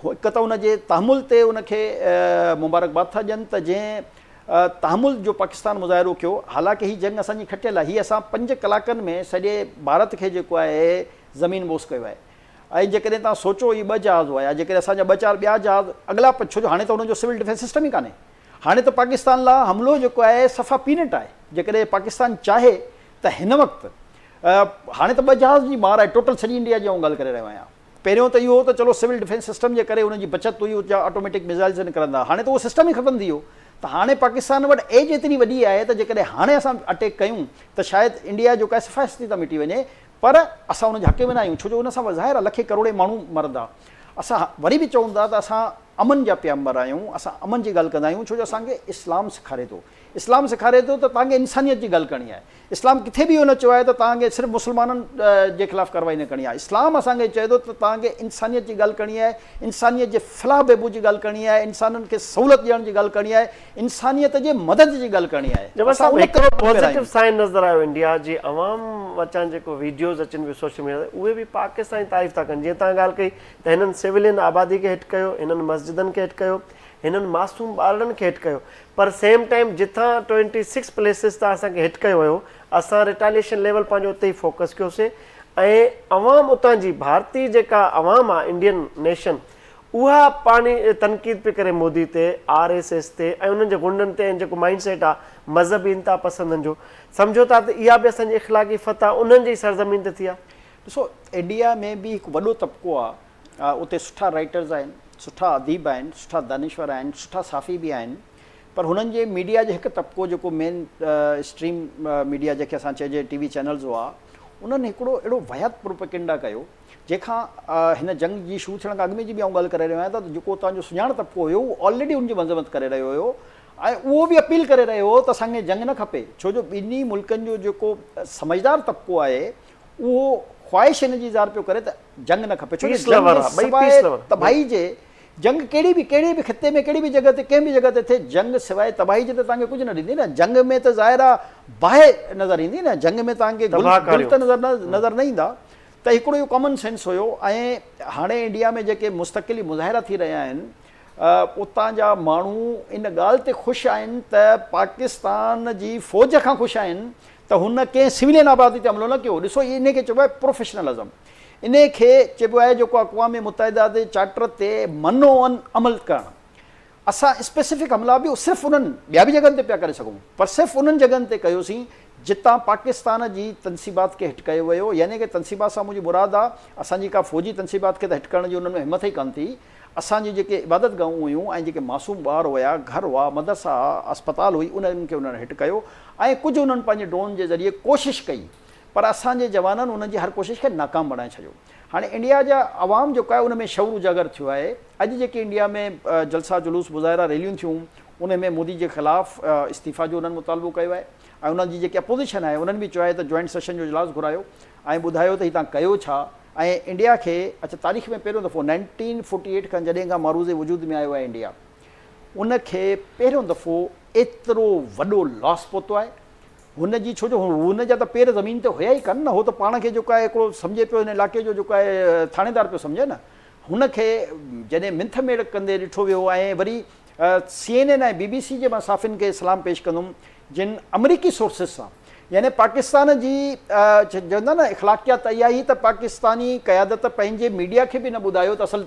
هڪ ته ان جي تحمل تي ان کي مبارڪباد ٿا ڏين ته جنهن تحمل جو پاڪستان مظاهرو ڪيو حالانڪه هي جنگ اسان جي کٽيل آهي هي اسان 5 ڪلاڪن ۾ سڄي ڀارت کي جيڪو آهي زمين بوس ڪيو آهي ۽ جيڪڏهن توهان سوچو اهي ٻه جهاز هئا يا جيڪڏهن اسان جا ٻه چار ٻيا جهاز اڳلا ڇو جو هاڻي ته انهن جو سول ڊفينس سسٽم ئي ڪانهي هاڻي ته پاڪستان لاء حملو جيڪو آهي صفا پينٽ آهي جيڪڏهن پاڪستان چاهي ته هن وقت هاڻي ته ٻه جهاز جي مار آهي ٽوٽل سڄي انڊيا جي آئون ڳالهه ڪري رهيو آهيان پهريون ته اهو هو ته چلو سول ڊفينس سسٽم جي ڪري انهن جي بچت هئي اتي آٽوميٽڪ ميزائلز نڪرندا هاڻي ته اهو سسٽم ئي ختم ٿي ويو ته هاڻي پاڪستان وٽ ايج ايتري وڏي آهي ته جيڪڏهن هاڻي اسان اٽيڪ ڪيون ته شايد انڊيا جو ڪا صفا هستي تان مٽي وڃي پر اسان ان جي حق ۾ نه آهيون ڇو جو ان سان ظاهر آهي لکين ڪروڙين ماڻهو مرندا. اسان وري به چئون ٿا ته اسان امن جا پيامبر آهيون، اسان امن جي ڳالهه ڪندا آهيون ڇو جو اسان کي اسلام سيکاري ٿو. اسلام سيکاري ٿو ته توهان کي انسانيت جي ڳالهه ڪرڻي آهي. اسلام ڪٿي به اهو نه چيو آهي ته توهان کي صرف مسلمانن جي خلاف ڪارروائي نه ڪرڻي آهي. اسلام اسان کي چئي ٿو ته توهان کي انسانيت جي ڳالهه ڪرڻي آهي، انسانيت جي فلاح بهبود جي ڳالهه ڪرڻي آهي، انسانن کي سهولت ڏيڻ جي ڳالهه ڪرڻي آهي، انسانيت جي مدد جي ڳالهه ڪرڻي آهي. جبار صاحب هڪڙو پازيٽو سائن نظر آيو انڊيا جي عوام وچان جيڪو ويڊيوز اچن پيون سوشل ميڊيا تي اهي به پاڪستان جي تعريف ٿا ڪن جيئن توهان ڳالهه ڪئي ته هنن سويلين آبادي کي هٽ ڪيو هنن مسجدن کي هٽ ڪيو هنن معصوم ٻارڙن کي هٽ ڪيو پر سيم ٽائيم جتان 26 پليسز تان اسان کي هٽ ڪيو ويو اسان ريٽاليشن ليول پنهنجو اتي ئي فوڪس ڪيوسي ۽ عوام اتان جي ڀارتي جيڪا عوام آ انڊين نيشن اها پاڻي تنقيد پئي ڪري مودي تي، آر ايس ايس تي ۽ انهن جي غنڊن تي ۽ جيڪو مائنڊ سيٽ آ مذهبي انتها پسندن جو سمجهو ٿا ته اها به اسان جي اخلاقي فتح انهن جي ئي سرزمين تي ٿي آ. ڏسو انڊيا ۾ به هڪ وڏو طبقو آ اتي سٺا رائيٽرز آهن، سٺا اديب آهن، سٺا دانشور آهن، سٺا صحافي به آهن پر هنن جي ميڊيا جو هڪ طبقو جيڪو مين اسٽريم ميڊيا جنهن کي اسان چئجي ٽي وي چينلز هئا انهن هڪڙو اهڙو واهيات پروپيگنڊا ڪيو جنهن کان هن جنگ جي شروع ٿيڻ کان اڳ ۾ جي به آئون ڳالهه ڪري رهيو آهيان ته جيڪو اتان جو سڃاڻ طبقو هيو اهو آلريڊي ان جي مذمت ڪري رهيو هيو ۽ اهو به اپيل ڪري رهيو هو ته اسان کي جنگ نه کپي ڇو جو ٻنهي ملڪن جو جيڪو سمجهدار طبقو آهي اهو خواهش هن جي اظهار پيو ڪري ته جنگ نه کپي ڇو جو جنگ سواء تباهي جي جنگ ڪهڙي به ڪهڙي به خطي ۾ ڪهڙي به جڳهه تي ڪنهن به جڳهه تي ٿئي جنگ سواء تباهي جي ته توهان کي ڪجهه نه ڏيندي نه جنگ ۾ ته ظاهر آهي باهه نظر ايندي نه جنگ ۾ توهان کي گل گل ته نظر نظر نه ايندا ته هڪڙو اهو ڪامن سينس هيو ۽ هاڻي انڊيا ۾ جيڪي مستقلي مظاهرا ٿي رهيا آهن اتان جا ماڻهو ان ڳالهه تي خوش آهن ته پاڪستان جي فوج کان خوش آهن ته هن ڪنهن سويلين آبادي تي حملو نه ڪيو ڏسو ان کي چئبو آهي پروفيشنلزم ان کي چئبو آهي جيڪو اقوام متحده جي چارٽر تي منو ان عمل ڪرڻ اسان اسپيسفڪ حملا به صرف انهن ٻيا به جڳهن تي پيا ڪري سگهون پر صرف انهن جڳهن تي ڪيوسين جتان پاڪستان جي تنصيبات کي هٽ ڪيو ويو يعني ڪه تنصيبات سان منهنجي مراد آ اسان جي ڪا فوجي تنصيبات کي ته هٽ ڪرڻ جي انهن ۾ همٿ ئي ڪانه ٿي اسان جي جيڪي عبادت گاهون هيون ۽ جيڪي معصوم ٻار هيا گهر هئا مدرسا ها اسپتال هئي انهن کي انهن هٽ ڪيو ۽ ڪجهه انهن پنهنجي ڊرون جي ذريعي ڪوشش ڪئي پر اسان جي جوانن انهن جي هر ڪوشش کي ناڪام بڻائي ڇڏيو. هاڻي انڊيا جا عوام جيڪو آهي ان ۾ شعور اجاگر ٿيو آهي اڄ جيڪي انڊيا ۾ جلسا جلوس مظاهرا ريليون ٿيون ان ۾ مودي جي خلاف استعيفا جو انهن مطالبو ڪيو آهي ۽ انهن جي جيڪي اپوزيشن آهي انهن به چيو آهي ته جوائنٽ سيشن جو اجلاس گهرايو ۽ ٻڌايو ته هي تان ڪيو ڇا ۽ انڊيا کي اڇا تاريخ ۾ پهريون دفعو 1948 کان جڏهن کان معروض وجود ۾ آيو آهي انڊيا ان کي پهريون دفعو ايترو وڏو لاس پهتو آهي هن جي ڇو جو هن جا ته پير زمين تي هيا ئي ڪانه نه هو ته پاڻ کي جيڪو آهي هڪڙو سمجهي پيو هن علائقي جو جيڪو آهي ٿاڻيدار پيو سمجهي نه هن کي جڏهن منٿ ميڙ ڪندي ڏٺو ويو ۽ وري سي اين اين ۽ بي بي سي جي مان صحافين کي سلام پيش ڪندم جن آمريڪي سورسز سان يعني پاڪستان جي چوندا نه اخلاقيات اها هئي ته پاڪستاني قيادت پنهنجي ميڊيا کي به نه ٻڌايو ته اصل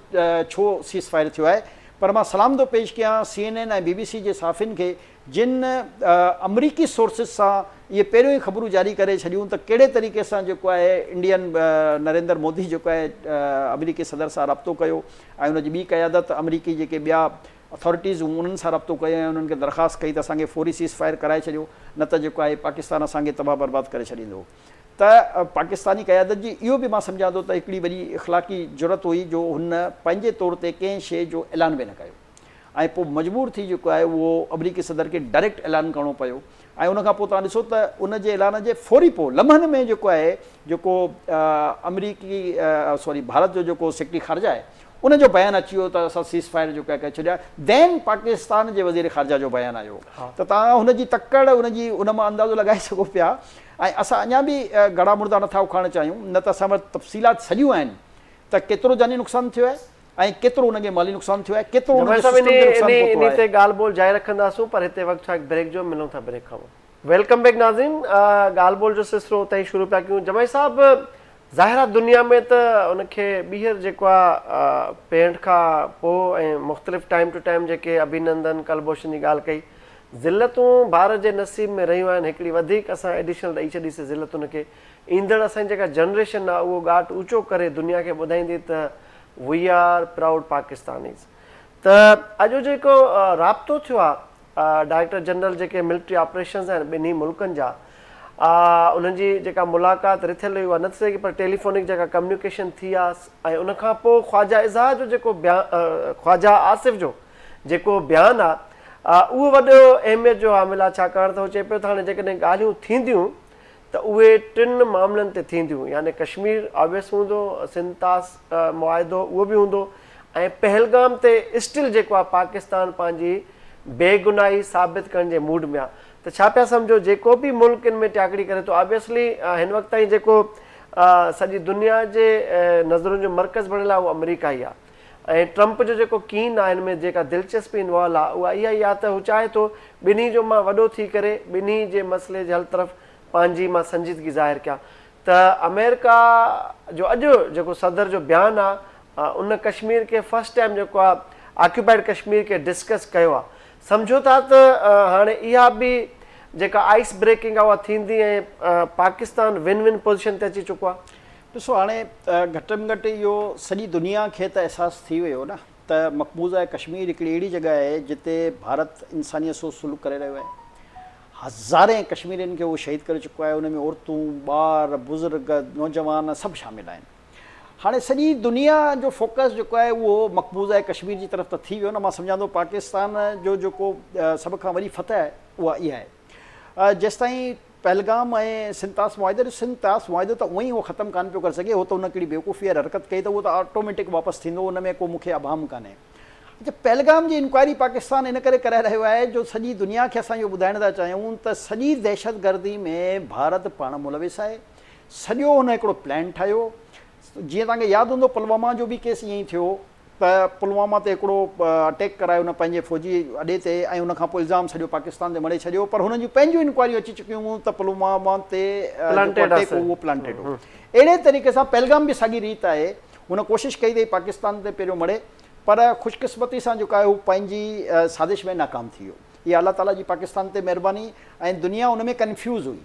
ڇو سيز فائر ٿيو آهي پر مان سلام ٿو پيش ڪيان سي اين اين ۽ بي بي سي جي صحافين کي جن آمريڪي سورسز سان اهي پهريون ئي خبرون جاري ڪري ڇڏيون ته ڪهڙي طريقي سان جيڪو آهي انڊين نريندر مودي جيڪو آهي آمريڪي صدر سان رابطو ڪيو ۽ ان جي ٻي قيادت آمريڪي جيڪي ٻيا اٿارٽيز هيون انهن سان رابطو ڪيو ۽ انهن کي درخواست ڪئي ته اسان کي فوري سيز فائر ڪرائي ڇڏيو نه ته جيڪو آهي پاڪستان اسان کي تباهه برباد ڪري ڇڏيندو. ته پاڪستاني قيادت جي اهو به مان سمجهان ٿو ته هڪڙي وڏي اخلاقي جرئت هئي جو هن پنهنجي طور تي ڪنهن شيء جو اعلان به نه ڪيو ۽ پوء مجبور ٿي جيڪو آهي اهو آمريڪي صدر کي ڊائريڪٽ اعلان ڪرڻو پيو ۽ ان کان پوء توهان ڏسو ته ان جي اعلان جي فوري پوء لمحن ۾ جيڪو آهي جيڪو آمريڪي سوري ڀارت جو جيڪو سيڪريٽري خارجه آهي ان جو بيان اچي ويو ته اسان سيز فائر جيڪو آهي ڪري ڇڏيو آهي دين پاڪستان جي وزير خارجه جو بيان آيو ته توهان هن جي تڪڙ ان جي ان مان اندازو لڳائي سگهو پيا ۽ اسان اڃا به گهڙا مڙدا نٿا اکاڙڻ چاهيون نه ته اسان وٽ تفصيلات سڄيون آهن ته ڪيترو جاني نقصان ٿيو آهي ۽ ڪيترو انهن کي مالي نقصان ٿيو آهي ڪيترو انهن جي سسٽم کي نقصان پهتو آهي. انهي تي ڳالهه ٻولهه جاري رکنداسون پر هتي وقت ٿيو آهي هڪ بريڪ جو ملون ٿا بريڪ کان پوء. Welcome back ناظرين ڳالهه ٻولهه جو سلسلو اتان ئي شروع پيا ڪيون جمعي صاحب ظاهر آهي دنيا ۾ ته ان کي ٻيهر جيڪو آهي پينٽ کان پوء ۽ مختلف ٽائيم ٽو ٽائيم جيڪي اڀينندن ڪلڀوشن جي ڳالهه ڪئي ذلتون ڀارت جي نصيب ۾ رهيون آهن هڪڙي وڌيڪ اسان ايڊيشنل ڏئي ڇڏي سي ذلت ان کي ايندڙ اسان جي جيڪا جنريشن آهي اهو ڳاٽ اوچو ڪري دنيا کي ٻڌائيندي ته وي آر پرائوڊ پاڪستانيز ته اڄ جيڪو رابطو ٿيو آهي ڊائريڪٽر جنرل جيڪي ملٽري آپريشنز آهن ٻنهي ملڪن جا انهن جي جيڪا ملاقات رٿيل هئي اها نه ٿي سگهي پر ٽيليفونڪ جيڪا ڪميونيڪيشن ٿي آهي ۽ ان کان پوء خواجه اظهار جو جيڪو خواجه آصف جو جيڪو بيان آهي اهو وڏو اهميت جو حامل آهي ڇاڪاڻ ته هو چئي پيو ته هاڻي جيڪڏهن ڳالهيون ٿينديون ته اهي ٽن معاملن تي ٿينديون يعني ڪشمير آبويس هوندو، سنڌ طاس معاهدو اهو به هوندو ۽ پهلگام تي اسٽل جيڪو آهي پاڪستان پنهنجي بيگناهي ثابت ڪرڻ جي موڊ ۾ آهي ته ڇا پيا سمجهو جيڪو به ملڪ ان ۾ ٽياڪڙي ڪري ٿو آبويسلي هن وقت تائين جيڪو سڄي دنيا جي نظرن جو مرڪز بڻيل آهي اهو آمريڪا ئي آهي ۽ ٽرمپ جو جيڪو ڪين آهي ان ۾ جيڪا دلچسپي انوالو آهي اها اها ئي آهي ته هو چاهي ٿو ٻنهي جو مان وڏو ٿي ڪري ٻنهي جي مسئلي جي حل طرف پنهنجي مان سنجيدگي ظاهر ڪيان ته آمريڪا جو اڄ جيڪو صدر جو بيان آهي ان ڪشمير کي فرسٽ ٽائيم جيڪو آهي آڪيوپائيڊ ڪشمير کي ڊسڪس ڪيو آهي سمجهو ٿا ته هاڻي اها به جيڪا آئس بريڪنگ آهي اها ٿيندي ۽ پاڪستان ون ون پوزيشن تي اچي چڪو آهي. ڏسو هاڻي گهٽ ۾ گهٽ اهو سڄي دنيا کي ته احساس ٿي ويو نه ته مقبوضه ڪشمير هڪڙي اهڙي جڳهه آهي جتي ڀارت انسانيت سوز سلوڪ ڪري رهيو آهي. هزارين ڪشميرين کي اهو شهيد ڪري چڪو آهي ان ۾ عورتون، ٻار، بزرگ، نوجوان سڀ شامل آهن. هاڻي سڄي دنيا جو فوڪس جيڪو آهي اهو مقبوضه ڪشمير جي طرف ته ٿي ويو نه مان سمجهان ٿو پاڪستان جو جيڪو سڀ کان وڏي فتح آهي اها اها آهي جيستائين پهلگام ۽ سنڌ طاس معاهدو ڏس سنڌ طاس معاهدو ته اونئن ئي اهو ختم ڪانه پيو ڪري سگهي هو ته ان ڪهڙي بيوقوفي واري حرڪت ڪئي ته اهو ته آٽوميٽڪ واپس ٿيندو ان ۾ ڪو مون کي ابهام ڪانهي اڇا پهلگام جي انڪوائري پاڪستان ان ڪري ڪرائي رهيو آهي جو سڄي دنيا کي اسان اهو ٻڌائڻ ٿا چاهيون ته سڄي دهشتگردي ۾ ڀارت پاڻ ملوث آهي سڄو هن هڪڙو پلان ٺاهيو جيئن توهان کي ياد هوندو پلواما جو به ڪيس ائين ئي ٿيو ته پلواما تي هڪڙو اٽيڪ ڪرايو هن پنهنجي فوجي اڏي تي ۽ ان کان پوء الزام سڄو پاڪستان تي مڙهي ڇڏيو پر هنن جون پنهنجون انڪوائريون اچي چڪيون هيون ته پلواما تي جيڪو اٽيڪ هو اهو پلانٽيڊ هو. اهڙي طريقي سان پهلگام به ساڳي ريت آهي هن ڪوشش ڪئي ته هي پاڪستان تي پهريون مڙهي پر خوش قسمتي سان جيڪو آهي هو پنهنجي سازش ۾ ناڪام ٿي ويو. اها الله تعاليٰ جي پاڪستان تي مهرباني ۽ دنيا ان ۾ ڪنفيوز هئي.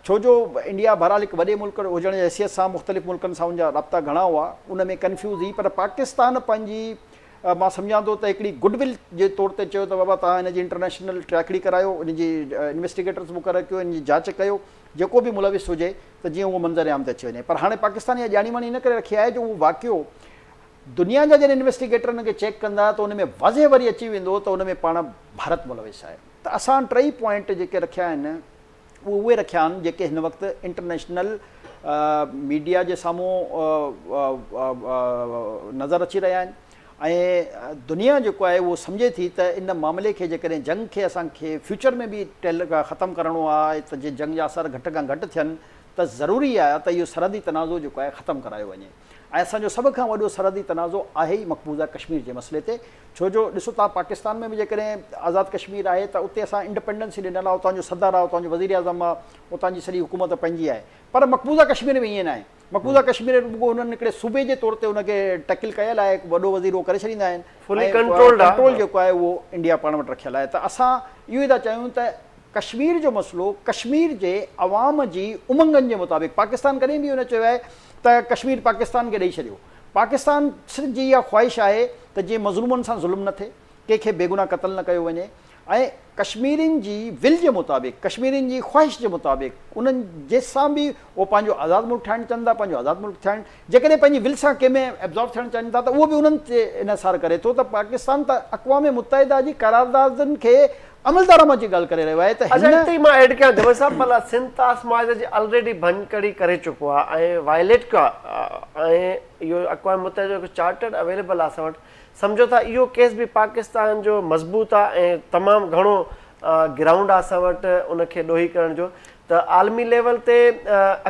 ڇو جو انڊيا بهرحال هڪ وڏي ملڪ هجڻ جي حيثيت سان مختلف ملڪن سان ان جا رابطا گهڻا هئا ان ۾ ڪنفيوز هئي پر پاڪستان پنهنجي مان سمجهان ٿو ته هڪڙي گڊ ول جي طور تي چيو ته بابا توهان ان جي انٽرنيشنل ٽياڪڙي ڪرايو ان جي انويسٽيگيٽرز مقرر ڪيو ان جي جاچ ڪيو جيڪو به ملوث هجي ته جيئن اهو منظر عام تي اچي وڃي پر هاڻي پاڪستان اها ڄاڻي واڻي ان ڪري رکي آهي جو اهو واقعو دنيا جا جڏهن انويسٽيگيٽر ان کي چيڪ ڪندا ته ان ۾ واضح وري اچي ويندو ته ان ۾ پاڻ ڀارت ملوث آهي ته اسان ٽئي پوائنٽ جيڪي رکيا آهن اهي اهي رکيا آهن جيڪي هن وقت انٽرنيشنل ميڊيا جي سامهون نظر اچي رهيا آهن ۽ دنيا جيڪو آهي اهو سمجهي ٿي ته ان معاملي کي جيڪڏهن جنگ کي اسان کي فيوچر ۾ به ختم ڪرڻو آهي ته جي جنگ جا اثر گهٽ کان گهٽ ٿين ته ضروري آهي ته اهو سرحدي تنازعو جيڪو آهي ختم ڪرايو وڃي ۽ اسان جو سڀ کان وڏو سرحدي تنازعو آهي ئي مقبوضه ڪشمير جي مسئلي تي ڇو جو ڏسو توهان پاڪستان ۾ به جيڪڏهن آزاد ڪشمير آهي ته اتي اسان انڊپينڊنس ئي ڏنل آهي اتان جو صدر آهي اتان جو وزيراعظم آهي اتان جي سڄي حڪومت پنهنجي آهي پر مقبوضه ڪشمير ۾ ائين ناهي مقبوضه ڪشمير ۾ رڳو انهن هڪڙي صوبي جي طور تي ان کي ٽيڪل ڪيل آهي هڪ وڏو وزير اهو ڪري ڇڏيندا آهن فلي ڪنٽرولڊ آهي ڪنٽرول جيڪو آهي اهو انڊيا پاڻ وٽ رکيل آهي ته اسان اهو ئي ٿا چاهيون ته ڪشمير جو مسئلو ڪشمير جي عوام جي امنگن جي مطابق پاڪستان ڪڏهن به اهو نه چيو آهي ته ڪشمير پاڪستان کي ڏئي ڇڏيو. پاڪستان صرف جي اها خواهش آهي ته جيئن مظلومن سان ظلم نه ٿئي، ڪنهن کي بيگناهه قتل نه ڪيو وڃي ۽ ڪشميرين جي ول جي مطابق، ڪشميرين جي خواهش جي مطابق انهن جنهن سان به اهو پنهنجو آزاد ملڪ ٺاهڻ چاهين ٿا پنهنجو آزاد ملڪ ٺاهن، جيڪڏهن پنهنجي ول سان ڪنهن ۾ ابزارب ٿيڻ چاهين ٿا ته اهو به انهن تي انحصار ڪري ٿو ته پاڪستان ته اقوام متحده جي قراردادن کي عملدرآمد جي ڳالهه ڪري رهيو آهي ته اڇا هن اتي ئي مان ايڊ ڪيان جمال صاحب ڀلا سنڌ طاس معاهدي جي الريڊي ڀڃڪڙي ڪري چڪو آهي ۽ وائليٽ ڪيو آهي ۽ اهو اقوام متحده جو هڪ چارٽر اويليبل آهي اسان وٽ سمجهو ٿا اهو ڪيس به پاڪستان جو مضبوط آ ۽ تمام گهڻو گرائونڊ آ اسان وٽ ان کي ڏوهي ڪرڻ جو ته عالمي ليول تي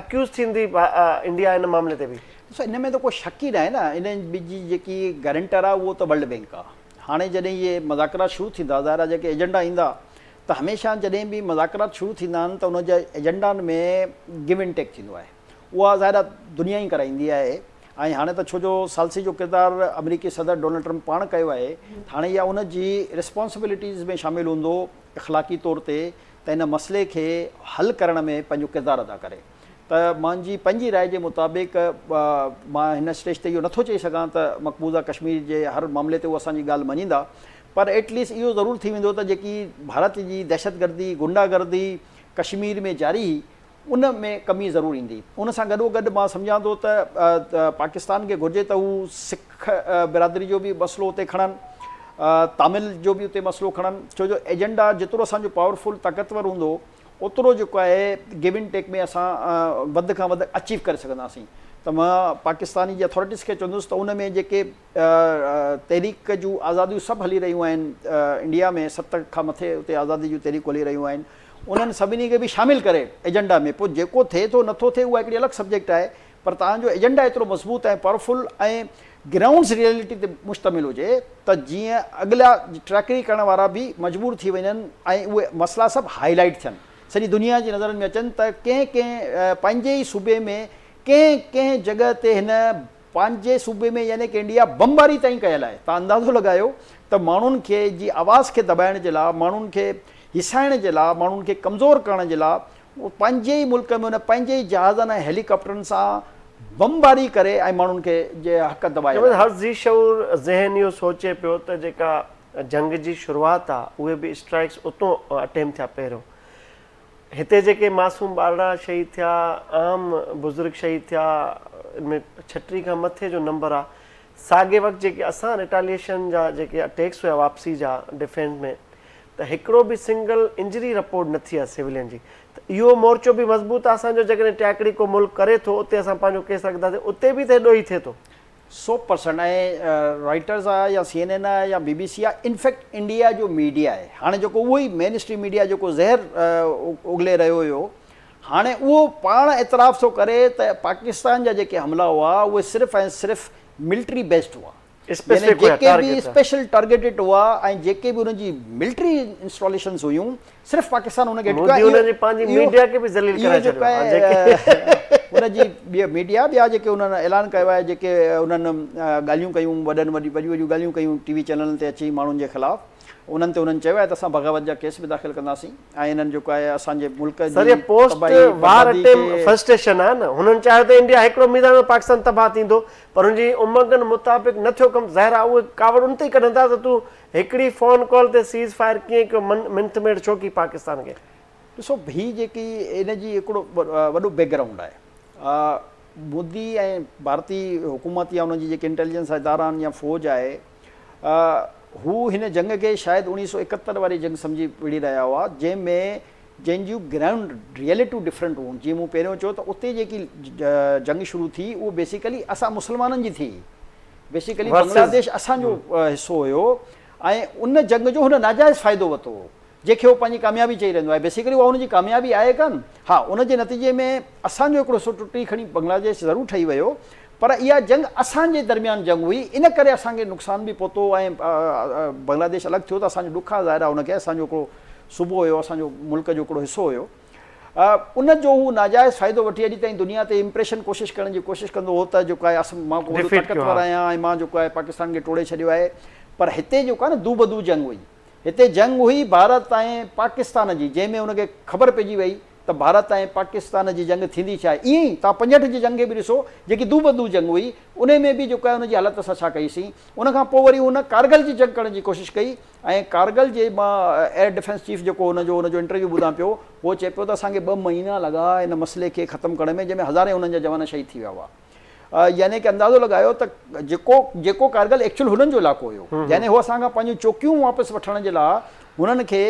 اڪيوز ٿيندي انڊيا ان معاملي تي به. ڏسو ان ۾ ته ڪو شڪ ئي ناهي نه ان جي جيڪي گارنٽر آ اهو ته ورلڊ بينڪ آ هاڻي جڏهن اهي مذاڪرات شروع ٿيندا ظاهر آ جيڪي ايجنڊا ايندا ته هميشه جڏهن به مذاڪرات شروع ٿيندا آهن ته ان جي ايجنڊائن ۾ گيو اينڊ ٽيڪ ٿيندو آهي اها ظاهر آ دنيا ئي ڪرائيندي آهي ۽ هاڻي ته ڇو جو ثالثي جو ڪردار آمريڪي صدر ڊونلڊ ٽرمپ پاڻ ڪيو آهي ته هاڻي اها ان جي ريسپانسبلٽيز ۾ شامل هوندو اخلاقي طور تي ته ان مسئلي کي حل ڪرڻ ۾ پنهنجو ڪردار ادا ڪري ته مانجي پنهنجي راء جي مطابق مان هن اسٽيج تي اهو نٿو چئي سگهان ته مقبوضه ڪشمير جي هر معاملي تي هو اسان جي ڳالهه مڃيندا پر ايٽ ليسٽ اهو ضرور ٿي ويندو ته جيڪي ڀارت جي دهشتگردي غنڊا گردي ڪشمير ۾ جاري هئي ان ۾ ڪمي ضرور ايندي. ان سان گڏوگڏ مان سمجهان ٿو ته پاڪستان کي گهرجي ته هو سک برادري جو به مسئلو اتي کڻن، تامل جو به اتي مسئلو کڻن، ڇو جو ايجنڊا جيترو اسان جو پاورفل طاقتور هوندو اوترو جيڪو آهي گيو اينڊ ٽيڪ ۾ اسان وڌ کان وڌ اچيو ڪري سگهنداسين ته مان پاڪستاني جي اٿارٽيز کي چوندس ته ان ۾ جيڪي تحريڪ جون آزاديون سڀ هلي رهيون آهن انڊيا ۾ 7 کان مٿي اتي آزادي جون تحريڪون هلي رهيون آهن انهن سڀني کي به شامل ڪري ايجنڊا ۾ پوء جيڪو ٿئي ٿو نٿو ٿئي اها هڪڙي الڳ سبجيڪٽ آهي پر توهان جو ايجنڊا ايترو مضبوط ۽ پاورفل ۽ گرائونڊز ريئلٽي تي مشتمل هجي ته جيئن اڳلا ٽريڪري ڪرڻ وارا به مجبور ٿي وڃن ۽ اهي مسئلا سڀ هائي لائيٽ ٿين سڄي دنيا جي نظرن ۾ اچن ته ڪنهن ڪنهن پنهنجي ئي صوبي ۾ ڪنهن ڪنهن جڳهه تي هن پنهنجي صوبي ۾ يعني ڪه انڊيا بمباري تائين ڪيل آهي تان اندازو لڳايو ته ماڻهن کي جي آواز کي دٻائڻ جي لاء ماڻهن کي هيسائڻ جي لاء ماڻهن کي ڪمزور ڪرڻ جي لاء پنهنجي ئي ملڪ ۾ ان پنهنجي ئي جهازن ۽ هيليڪاپٽرن سان بمباري ڪري ۽ ماڻهن کي جي حق دٻايل آهن. هر ذي شعور ذهن اهو سوچي پيو ته جيڪا جنگ جي شروعات آ اهي به اسٽرائيڪس اتون اٽيمپ ٿيا پهريون هتي جيڪي معصوم ٻارڙا شهيد ٿيا، عام بزرگ شهيد ٿيا، ان ۾ 36 کان مٿي جو نمبر آ. ساڳي وقت جيڪي اسان ريٽاليئيشن جا جيڪي اٽيڪس هيا واپسي جا ڊفينس ۾ ته هڪڙو به سنگل انجري رپورٽ نه ٿي آ سولين جي ته اهو مورچو به مضبوط آ اسان جو جيڪڏهن ٽياڪڙي ڪو ملڪ ڪري ٿو اتي اسان پنهنجو ڪيس رکنداسين اتي به ته ڏوهي ٿئي ٿو. 100% ۽ رائٽرز آ يا سي اين اين آ يا بي بي سي آ انفيڪٽ انڊيا جو ميڊيا آهي هاڻي جيڪو اهو ئي مين اسٽريم ميڊيا جيڪو زهر اگلي رهيو هيو هاڻي اهو پاڻ اعتراف ٿو ڪري ته پاڪستان جا جيڪي حملا هئا اهي صرف ۽ صرف ملٽري بيسڊ هئا يعني جيڪي به اسپيشل ٽارگيٽيڊ هئا ۽ جيڪي به انهن جي ملٽري انسٽاليشنز هيون صرف پاڪستان ان کي هٽ ڪيو آهي پنهنجي ميڊيا کي به ذليل ڪرائي ڇڏيو آهي جيڪي ان جي ٻي ميڊيا ٻيا جيڪي انهن اعلان ڪيو آهي جيڪي انهن ڳالهيون ڪيون وڏن وڏي وڏيون وڏيون ڳالهيون ڪيون ٽي وي چينلن تي اچي ماڻهن جي خلاف انهن تي انهن چيو آهي ته اسان بغاوت جا ڪيس به داخل ڪنداسين ۽ انهن جيڪو آهي اسان جي ملڪ سر جي پوسٽ وار اٽيم فرسٽريشن آهي نه هنن چاهيو ته انڊيا هڪڙو ميدان ۾ پاڪستان تباهه ٿيندو پر ان جي امنگن مطابق نه ٿيو ڪم ظاهر آهي اهي ڪاوڙ ان تي ئي ڪڍندا ته تون هڪڙي فون ڪال تي سيز فائر ڪيئن ڪيو منٿ ميڙ ڇو ڪئي پاڪستان کي. ڏسو هي جيڪي ان جي هڪڙو وڏو بيڪ گرائونڊ آهي مودي ۽ ڀارتي حڪومت يا انهن جي جيڪي انٽيليجنس ادارا آهن يا فوج آهي هو هن جنگ کي شايد 1971 واري جنگ سمجهي وڙهي رهيا هئا جنهن ۾ جنهن جون گرائونڊ ريئلٽيون ڊفرنٽ هيون جيئن مون پهريون چيو ته اتي جيڪي جنگ شروع ٿي اهو بيسيڪلي اسان مسلمانن جي ٿي بيسيڪلي بنگلاديش اسان جو حصو هيو ۽ ان جنگ جو هن ناجائز فائدو ورتو هو جنهن کي هو پنهنجي ڪاميابي چئي رهندو آهي بيسيڪلي اها هن جي ڪاميابي آهي ڪانه ها ان جي نتيجي ۾ اسان جو هڪڙو حصو ٽٽي کڻي بنگلاديش ضرور ٺهي ويو پر اها جنگ اسان جي درميان جنگ هئي ان ڪري اسان کي نقصان به پهتو ۽ بنگلاديش الڳ ٿيو ته اسان جو ڏک آهي ظاهر آهي ان کي اسان جو هڪڙو صوبو هيو اسان جو ملڪ جو هڪڙو حصو هيو ان جو هو ناجائز فائدو وٺي اڄ تائين دنيا تي امپريشن ڪوشش ڪرڻ جي ڪوشش ڪندو هو ته جيڪو آهي اسان مان ڪو وڏو طاقتور آهيان ۽ مان جيڪو آهي پاڪستان کي ٽوڙي ڇڏيو آهي پر هتي جيڪو آهي نه دوبدو جنگ هئي هتي جنگ هئي ڀارت ۽ پاڪستان جي جنهن ۾ ان کي خبر پئجي وئي ته ڀارت ۽ پاڪستان جي جنگ ٿيندي ڇا آهي. ائين ئي توهان 65 جي جنگ کي به ڏسو، جيڪي دوبدو جنگ هئي، انهي ۾ به جيڪو آهي ان جي حالت اسان ڇا ڪئي سين. ان کان پوء وري هن ڪارگل جي جنگ ڪرڻ جي ڪوشش ڪئي ۽ ڪارگل جي مان ايئر ڊفينس چيف جيڪو هن جو ان جو انٽرويو ٻڌان پيو، هو چئي پيو ته اسان کي ٻه مهينا لڳا ان مسئلي کي ختم ڪرڻ ۾ جنهن ۾ هزارين هنن جا جوان شهيد ٿي ويا هئا. يعني ڪه اندازو لڳايو ته جيڪو جيڪو ڪارگل ايڪچوئل هنن جو علائقو هيو يعني هو اسان کان پنهنجون چوڪيون واپس وٺڻ جي لاء هنن کي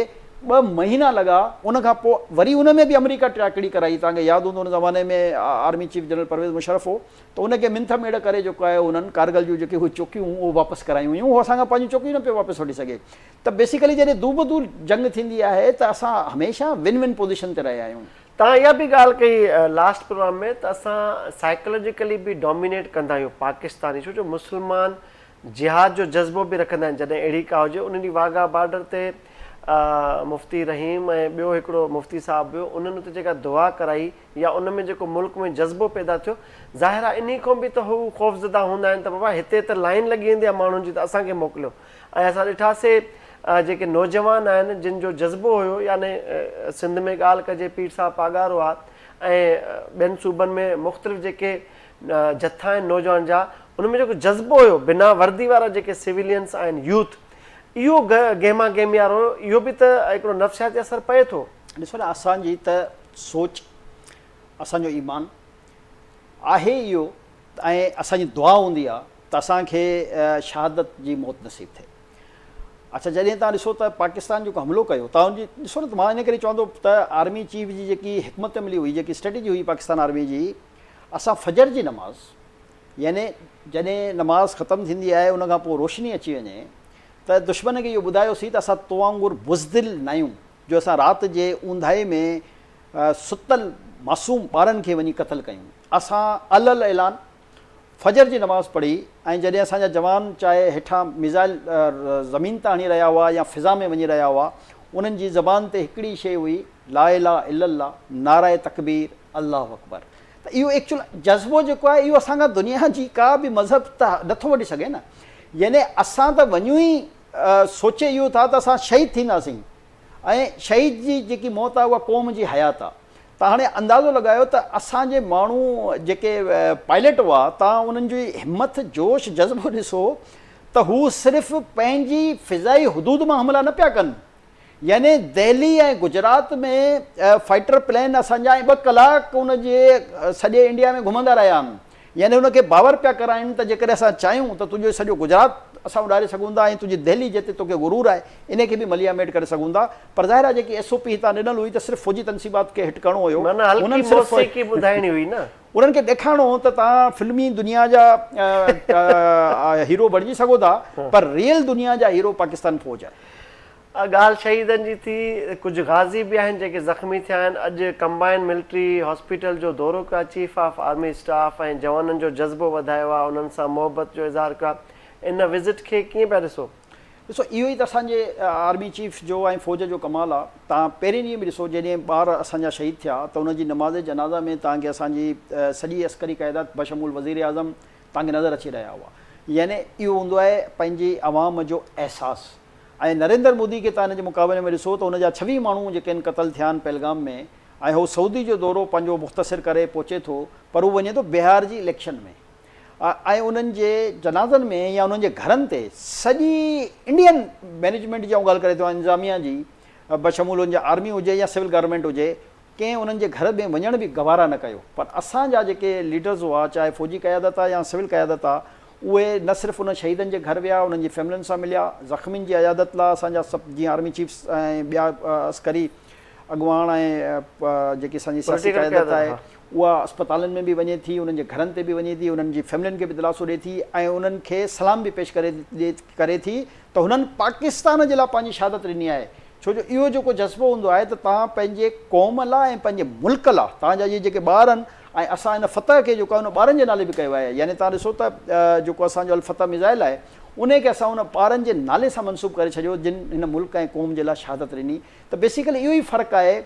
ٻه مهينا لڳا. ان کان پوء وري ان ۾ به آمريڪا ٽياڪڙي ڪرائي. توهان کي ياد هوندو ان زماني ۾ army chief general Pervez Musharraf هو ته ان کي منٿ ميڙ ڪري جيڪو آهي هنن ڪارگل جون جيڪي هو چوڪيون هيون اهو واپس ڪرايون هيون. هو اسان کان پنهنجون چوڪيون نه پيو واپس وٺي سگهي. ته بيسيڪلي جڏهن دوبدو جنگ ٿيندي آهي ته اسان هميشه ون ون پوزيشن تي رهيا آهيون. توهان اها به ڳالهه ڪئي لاسٽ پروگرام ۾ ته اسان سائيڪلاجيڪلي به ڊومينيٽ ڪندا آهيون پاڪستاني ڇو جو مسلمان جهاد جو جذبو به رکندا آهن جڏهن اهڙي ڪا هجي ان ڏينهن واگها بارڊر تي مفتي رحيم ۽ ٻيو هڪڙو مفتي صاحب به انهن اتي جيڪا دعا ڪرائي يا ان ۾ جيڪو ملڪ ۾ جذبو پيدا ٿيو ظاهر آهي انهي کان به ته هو خوفزده هوندا آهن ته بابا هتي ته لائين لڳي ويندي آهي ماڻهن جي ته اسان کي موڪليو ۽ اسان ڏٺاسي جيڪي نوجوان آهن جن جو جذبو هيو يعني سنڌ ۾ ڳالهه ڪجي پير صاحب پاڳارو آ ۽ ٻين صوبن ۾ مختلف جيڪي جٿا آهن نوجوان جا ان ۾ جيڪو جذبو هيو بنا وردي وارا جيڪي سويلينس آهن يوٿ اهو گهما گهمي وارو اهو به ته هڪڙو نفسياتي اثر پئي ٿو. ڏسو نه اسان جي ته سوچ اسان جو ايمان آهي اهو ۽ اسان جي دعا هوندي آ ته اسان کي شهادت جي موت نصيب ٿئي. اڇا جڏهن توهان ڏسو ته پاڪستان جيڪو حملو ڪيو توهان جي ڏسو نه مان ان ڪري چوان ٿو ته آرمي چيف جي جيڪي حڪمت عملي هئي جيڪي اسٽريٽجي هئي پاڪستان آرمي جي اسان فجر جي نماز يعني جڏهن نماز ختم ٿيندي آهي ان کان پوء روشني اچي وڃي ته دشمن کي اهو ٻڌايوسين ته اسان تو وانگر بزدل ناهيون جو اسان رات جي اونداهي ۾ ستل معصوم ٻارن کي وڃي قتل ڪيون. اسان عل الاعلان فجر جي نماز پڙهي ۽ جڏهن اسان جا جوان چاهي هيٺان ميزائل زمين تان هڻي رهيا هئا يا فضا ۾ وڃي رهيا هئا انهن جي زبان تي هڪڙي شيء هئي لا اله الا الله نعره تڪبير الله اڪبر ته اهو ايڪچوئل جذبو جيڪو آهي اهو اسان کان دنيا جي ڪا به مذهب ته نٿو وٺي سگهي نه يعني اسان ته وڃون ئي سوچي اهو ٿا ته اسان شهيد ٿينداسين ۽ شهيد جي جيڪي موت آهي اها قوم جي حيات آهي ته هاڻي اندازو لڳايو ته اسان جي ماڻهو جيڪي پائلٽ هئا تان انهن جي همٿ جوش جذبو ڏسو ته هو صرف پنهنجي فضائي حدود مان حملا نه پيا ڪن يعني دهلي ۽ گجرات ۾ فائٽر پلين اسان جا ۽ ٻه ڪلاڪ ان جي سڄي انڊيا ۾ گهمندا رهيا آهن يعني ان کي باور پيا ڪرائين ته جيڪڏهن اسان چاهيون ته تنهنجو سڄو گجرات اسان اڏاري سگهون ٿا ۽ تنهنجي دهلي جتي توکي غرور آهي انهي کي به مليا ميٽ ڪري سگهون ٿا پر ظاهر آهي جيڪي ايس او پي هتان ڏنل هئي ته صرف فوجي تنصيبات کي هٽ ڪرڻو هيو معنيٰ هلڪي انهن صرف موسيقي ٻڌائڻي هئي نه. انهن کي ڏيکارڻو هو ته توهان فلمي دنيا جا هيرو بڻجي سگهو ٿا پر ريئل دنيا جا هيرو پاڪستان فوج آهي. ڳالهه شهيدن جي ٿي، ڪجهه غازي به آهن جيڪي زخمي ٿيا آهن، اڄ ڪمبائن ملٽري هاسپيٽل جو دورو ڪيو آهي، چيف آف آرمي اسٽاف ۽ جوانن جو جذبو وڌايو آهي، انهن سان محبت جو اظهار ڪيو آهي، ان وزٽ کي ڪيئن پيا ڏسو؟ ڏسو اهو ئي ته اسان جي آرمي چيف جو ۽ فوج جو ڪمال آهي، توهان پهرين ڏينهن به ڏسو جڏهن ٻار اسان جا شهيد ٿيا ته ان جي نماز جنازه ۾ توهان کي اسان جي سڄي عسڪري قيادت بشمول وزيراعظم توهان کي نظر اچي رهيا هئا، يعني اهو هوندو آهي پنهنجي عوام جو احساس. ۽ نريندر مودي کي تان ان جي مقابلي ۾ ڏسو ته ان جا 26 ماڻهو جيڪي آهن قتل ٿيا آهن پهلگام ۾ ۽ هو سعودي جو دورو پنهنجو مختصر ڪري پهچي ٿو پر هو وڃي ٿو بهار جي اليڪشن ۾ ۽ انهن جي جنازن ۾ يا انهن جي گهرن تي سڄي انڊين مينيجمينٽ جي آئون ڳالهه ڪري ٿو انتظاميا جي بشمول ان جا آرمي هجي يا سول گورنمينٽ هجي ڪنهن انهن جي گهر ۾ وڃڻ به گوارا نه ڪيو پر اسان جا جيڪي ليڊرز هئا چاهي فوجي قيادت آ يا سول قيادت آ اهي نه صرف انهن شهيدن جي گهر ويا انهن جي فيملين سان مليا زخمين جي عيادت لا اسان جا سڀ جيئن آرمي چيفس ۽ ٻيا عسڪري اڳواڻ ۽ جيڪي اسان جي سياسي قيادت آهي اها اسپتالن ۾ به وڃي ٿي انهن جي گهرن تي به وڃي ٿي انهن جي فيملين کي به دلاسو ڏي ٿي ۽ انهن کي سلام به پيش ڪري ڪري ٿي ته هنن پاڪستان جي لاء پنهنجي شهادت ڏني آهي ڇو جو اهو جيڪو جذبو هوندو آهي ته توهان پنهنجي قوم لا ۽ پنهنجي ملڪ لا توهان جا اهي جيڪي ٻار آهن ۽ اسان ان فتح کي جيڪو آهي ان ٻارن جي نالي به ڪيو آهي يعني توهان ڏسو ته جيڪو اسان جو الفتح ميزائل آهي انهي کي اسان ان ٻارن جي نالي سان منسوب ڪري ڇڏيو جن هن ملڪ ۽ قوم جي لا شهادت ڏني ته بيسيڪلي اهو ئي فرق آهي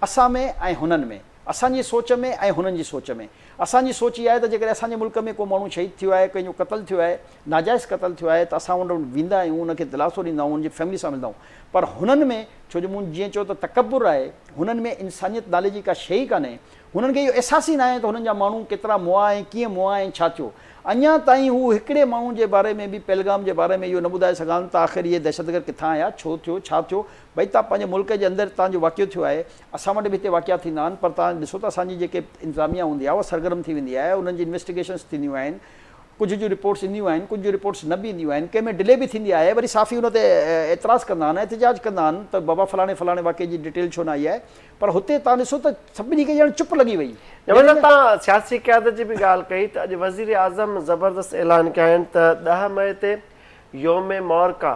اسان ۾ ۽ هنن ۾. اسان جي سوچ ۾ ۽ هنن جي سوچ ۾. اسان جي سوچ اها آهي ته جيڪڏهن اسان جي ملڪ ۾ ڪو ماڻهو شهيد ٿيو آهي، ڪنهن جو قتل ٿيو آهي، ناجائز قتل ٿيو آهي ته اسان ان وٽ ويندا آهيون، ان کي دلاسو ڏيندا آهيون، ان جي فيملي سان ملندا آهيون. پر هنن ۾ ڇو جو مون جيئن چيو ته تڪبر آهي، هنن ۾ انسانيت نالي جي ڪا شيء ئي ڪانهي. هنن کي اهو احساس ئي ناهي ته هنن جا ماڻهو ڪيترا مئا ۽ ڪيئن مئا ۽ ڇا ٿيو. اڃا تائين هو هڪڙي ماڻهو جي باري ۾ به پهلگام جي باري ۾ اهو نه ٻڌائي سگهيا آهن ته آخر اهي دهشتگرد ڪٿان آيا، ڇو ٿيو، ڇا ٿيو. ڀئي توهان پنهنجي ملڪ جي اندر توهان جو واقعو ٿيو آهي، اسان وٽ به هتي واقعا ٿيندا آهن پر توهان ڏسو ته اسان جي جيڪي انتظاميا هوندي آهي اها سرگرم ٿي ويندي آهي، انهن جي انويسٽيگيشنز ٿينديون آهن، ڪجهه جون رپورٽس اينديون آهن، ڪجهه جون رپورٽس نه به اينديون آهن، ڪنهن ۾ ڊلي به ٿيندي آهي، وري صحافي ان تي اعتراض ڪندا آهن، احتجاج ڪندا آهن ته بابا فلاڻي فلاڻي واقعي جي ڊيٽيل ڇو نه آئي آهي، پر هتي توهان ڏسو ته سڀني کي ڄڻ چپ لڳي وئي. جنهن مهل توهان سياسي قيادت جي به ڳالهه ڪئي ته اڄ وزيراعظم زبردست اعلان ڪيا آهن ته ڏهه مئي تي يوم معرڪه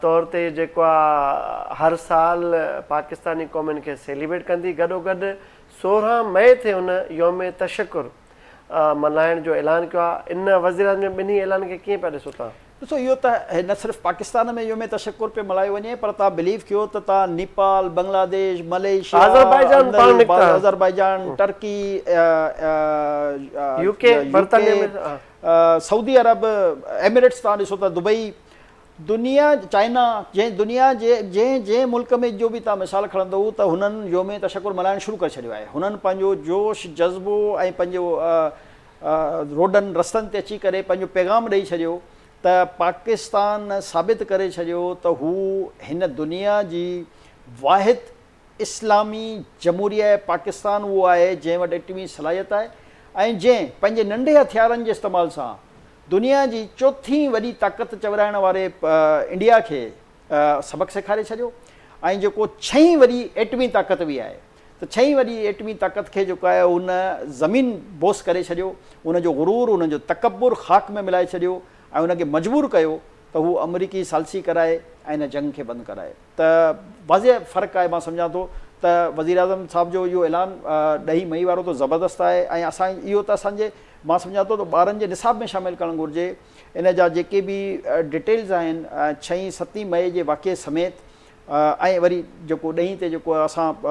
طور تي جيڪو آ هر سال پاڪستاني قوم ان کي سيليبريٽ ڪندي گڏوگڏ 16 مئي تي هن يوم تشڪر ملهائڻ جو اعلان ڪيو آ ان وزيراعظم جي ٻنهي اعلانن کي ڪيئن پيا ڏسو توهان؟ ڏسو اهو ته نه صرف پاڪستان ۾ يوم تشڪر پيو ملهايو وڃي پر توهان بليو ڪيو ته توهان نيپال، بنگلاديش، ملائيشيا، آذربائيجان پاڻ نڪتا. آذربائيجان، ٽرڪي، يو ڪي، برطانيا ۾. سعودي عرب، ايمريٽس توهان ڏسو ته دبئي، دنيا چائنا جنهن دنيا جي جنهن جنهن ملڪ ۾ جو به توهان مثال کڻندؤ ته هنن يوم تشڪر ملهائڻ شروع ڪري ڇڏيو آهي هنن پنهنجو جوش جذبو ۽ پنهنجو روڊن رستن تي اچي ڪري پنهنجو پيغام ڏئي ڇڏيو ته پاڪستان ثابت ڪري ڇڏيو ته هو هن دنيا جي واحد اسلامي جمهوريه پاڪستان اهو آهي جنهن وٽ ايٽمي صلاحيت آهي ۽ جنهن پنهنجي ننڍي هٿيارن جي استعمال سان دنيا جي چوٿين وڏي طاقت چورائڻ واري انڊيا کي سبق سيکاري ڇڏيو ۽ جيڪو ڇهين وڏي ايٽمي طاقت به آهي ته ڇهين وڏي ايٽمي طاقت کي جيڪو آهي ان زمين بوس ڪري ڇڏيو ان جو غرور ان جو تڪبر خاڪ ۾ ملائي ڇڏيو ۽ ان کي مجبور ڪيو ته هو آمريڪي ثالثي ڪرائي ۽ ان جنگ کي بند ڪرائي. ته واضح فرق آهي مان سمجهان ٿو ته وزيراعظم صاحب جو اهو اعلان ڏهين مئي وارو ته زبردست آهي ۽ اسان اهو ته اسان جي مان سمجهان ٿو ته ٻارن جي نصاب ۾ شامل ڪرڻ گهرجي ان جا جيڪي به ڊيٽيلز آهن ڇهين ستين مئي جي واقعي سميت ۽ وري جيڪو ڏهين تي جيڪو اسان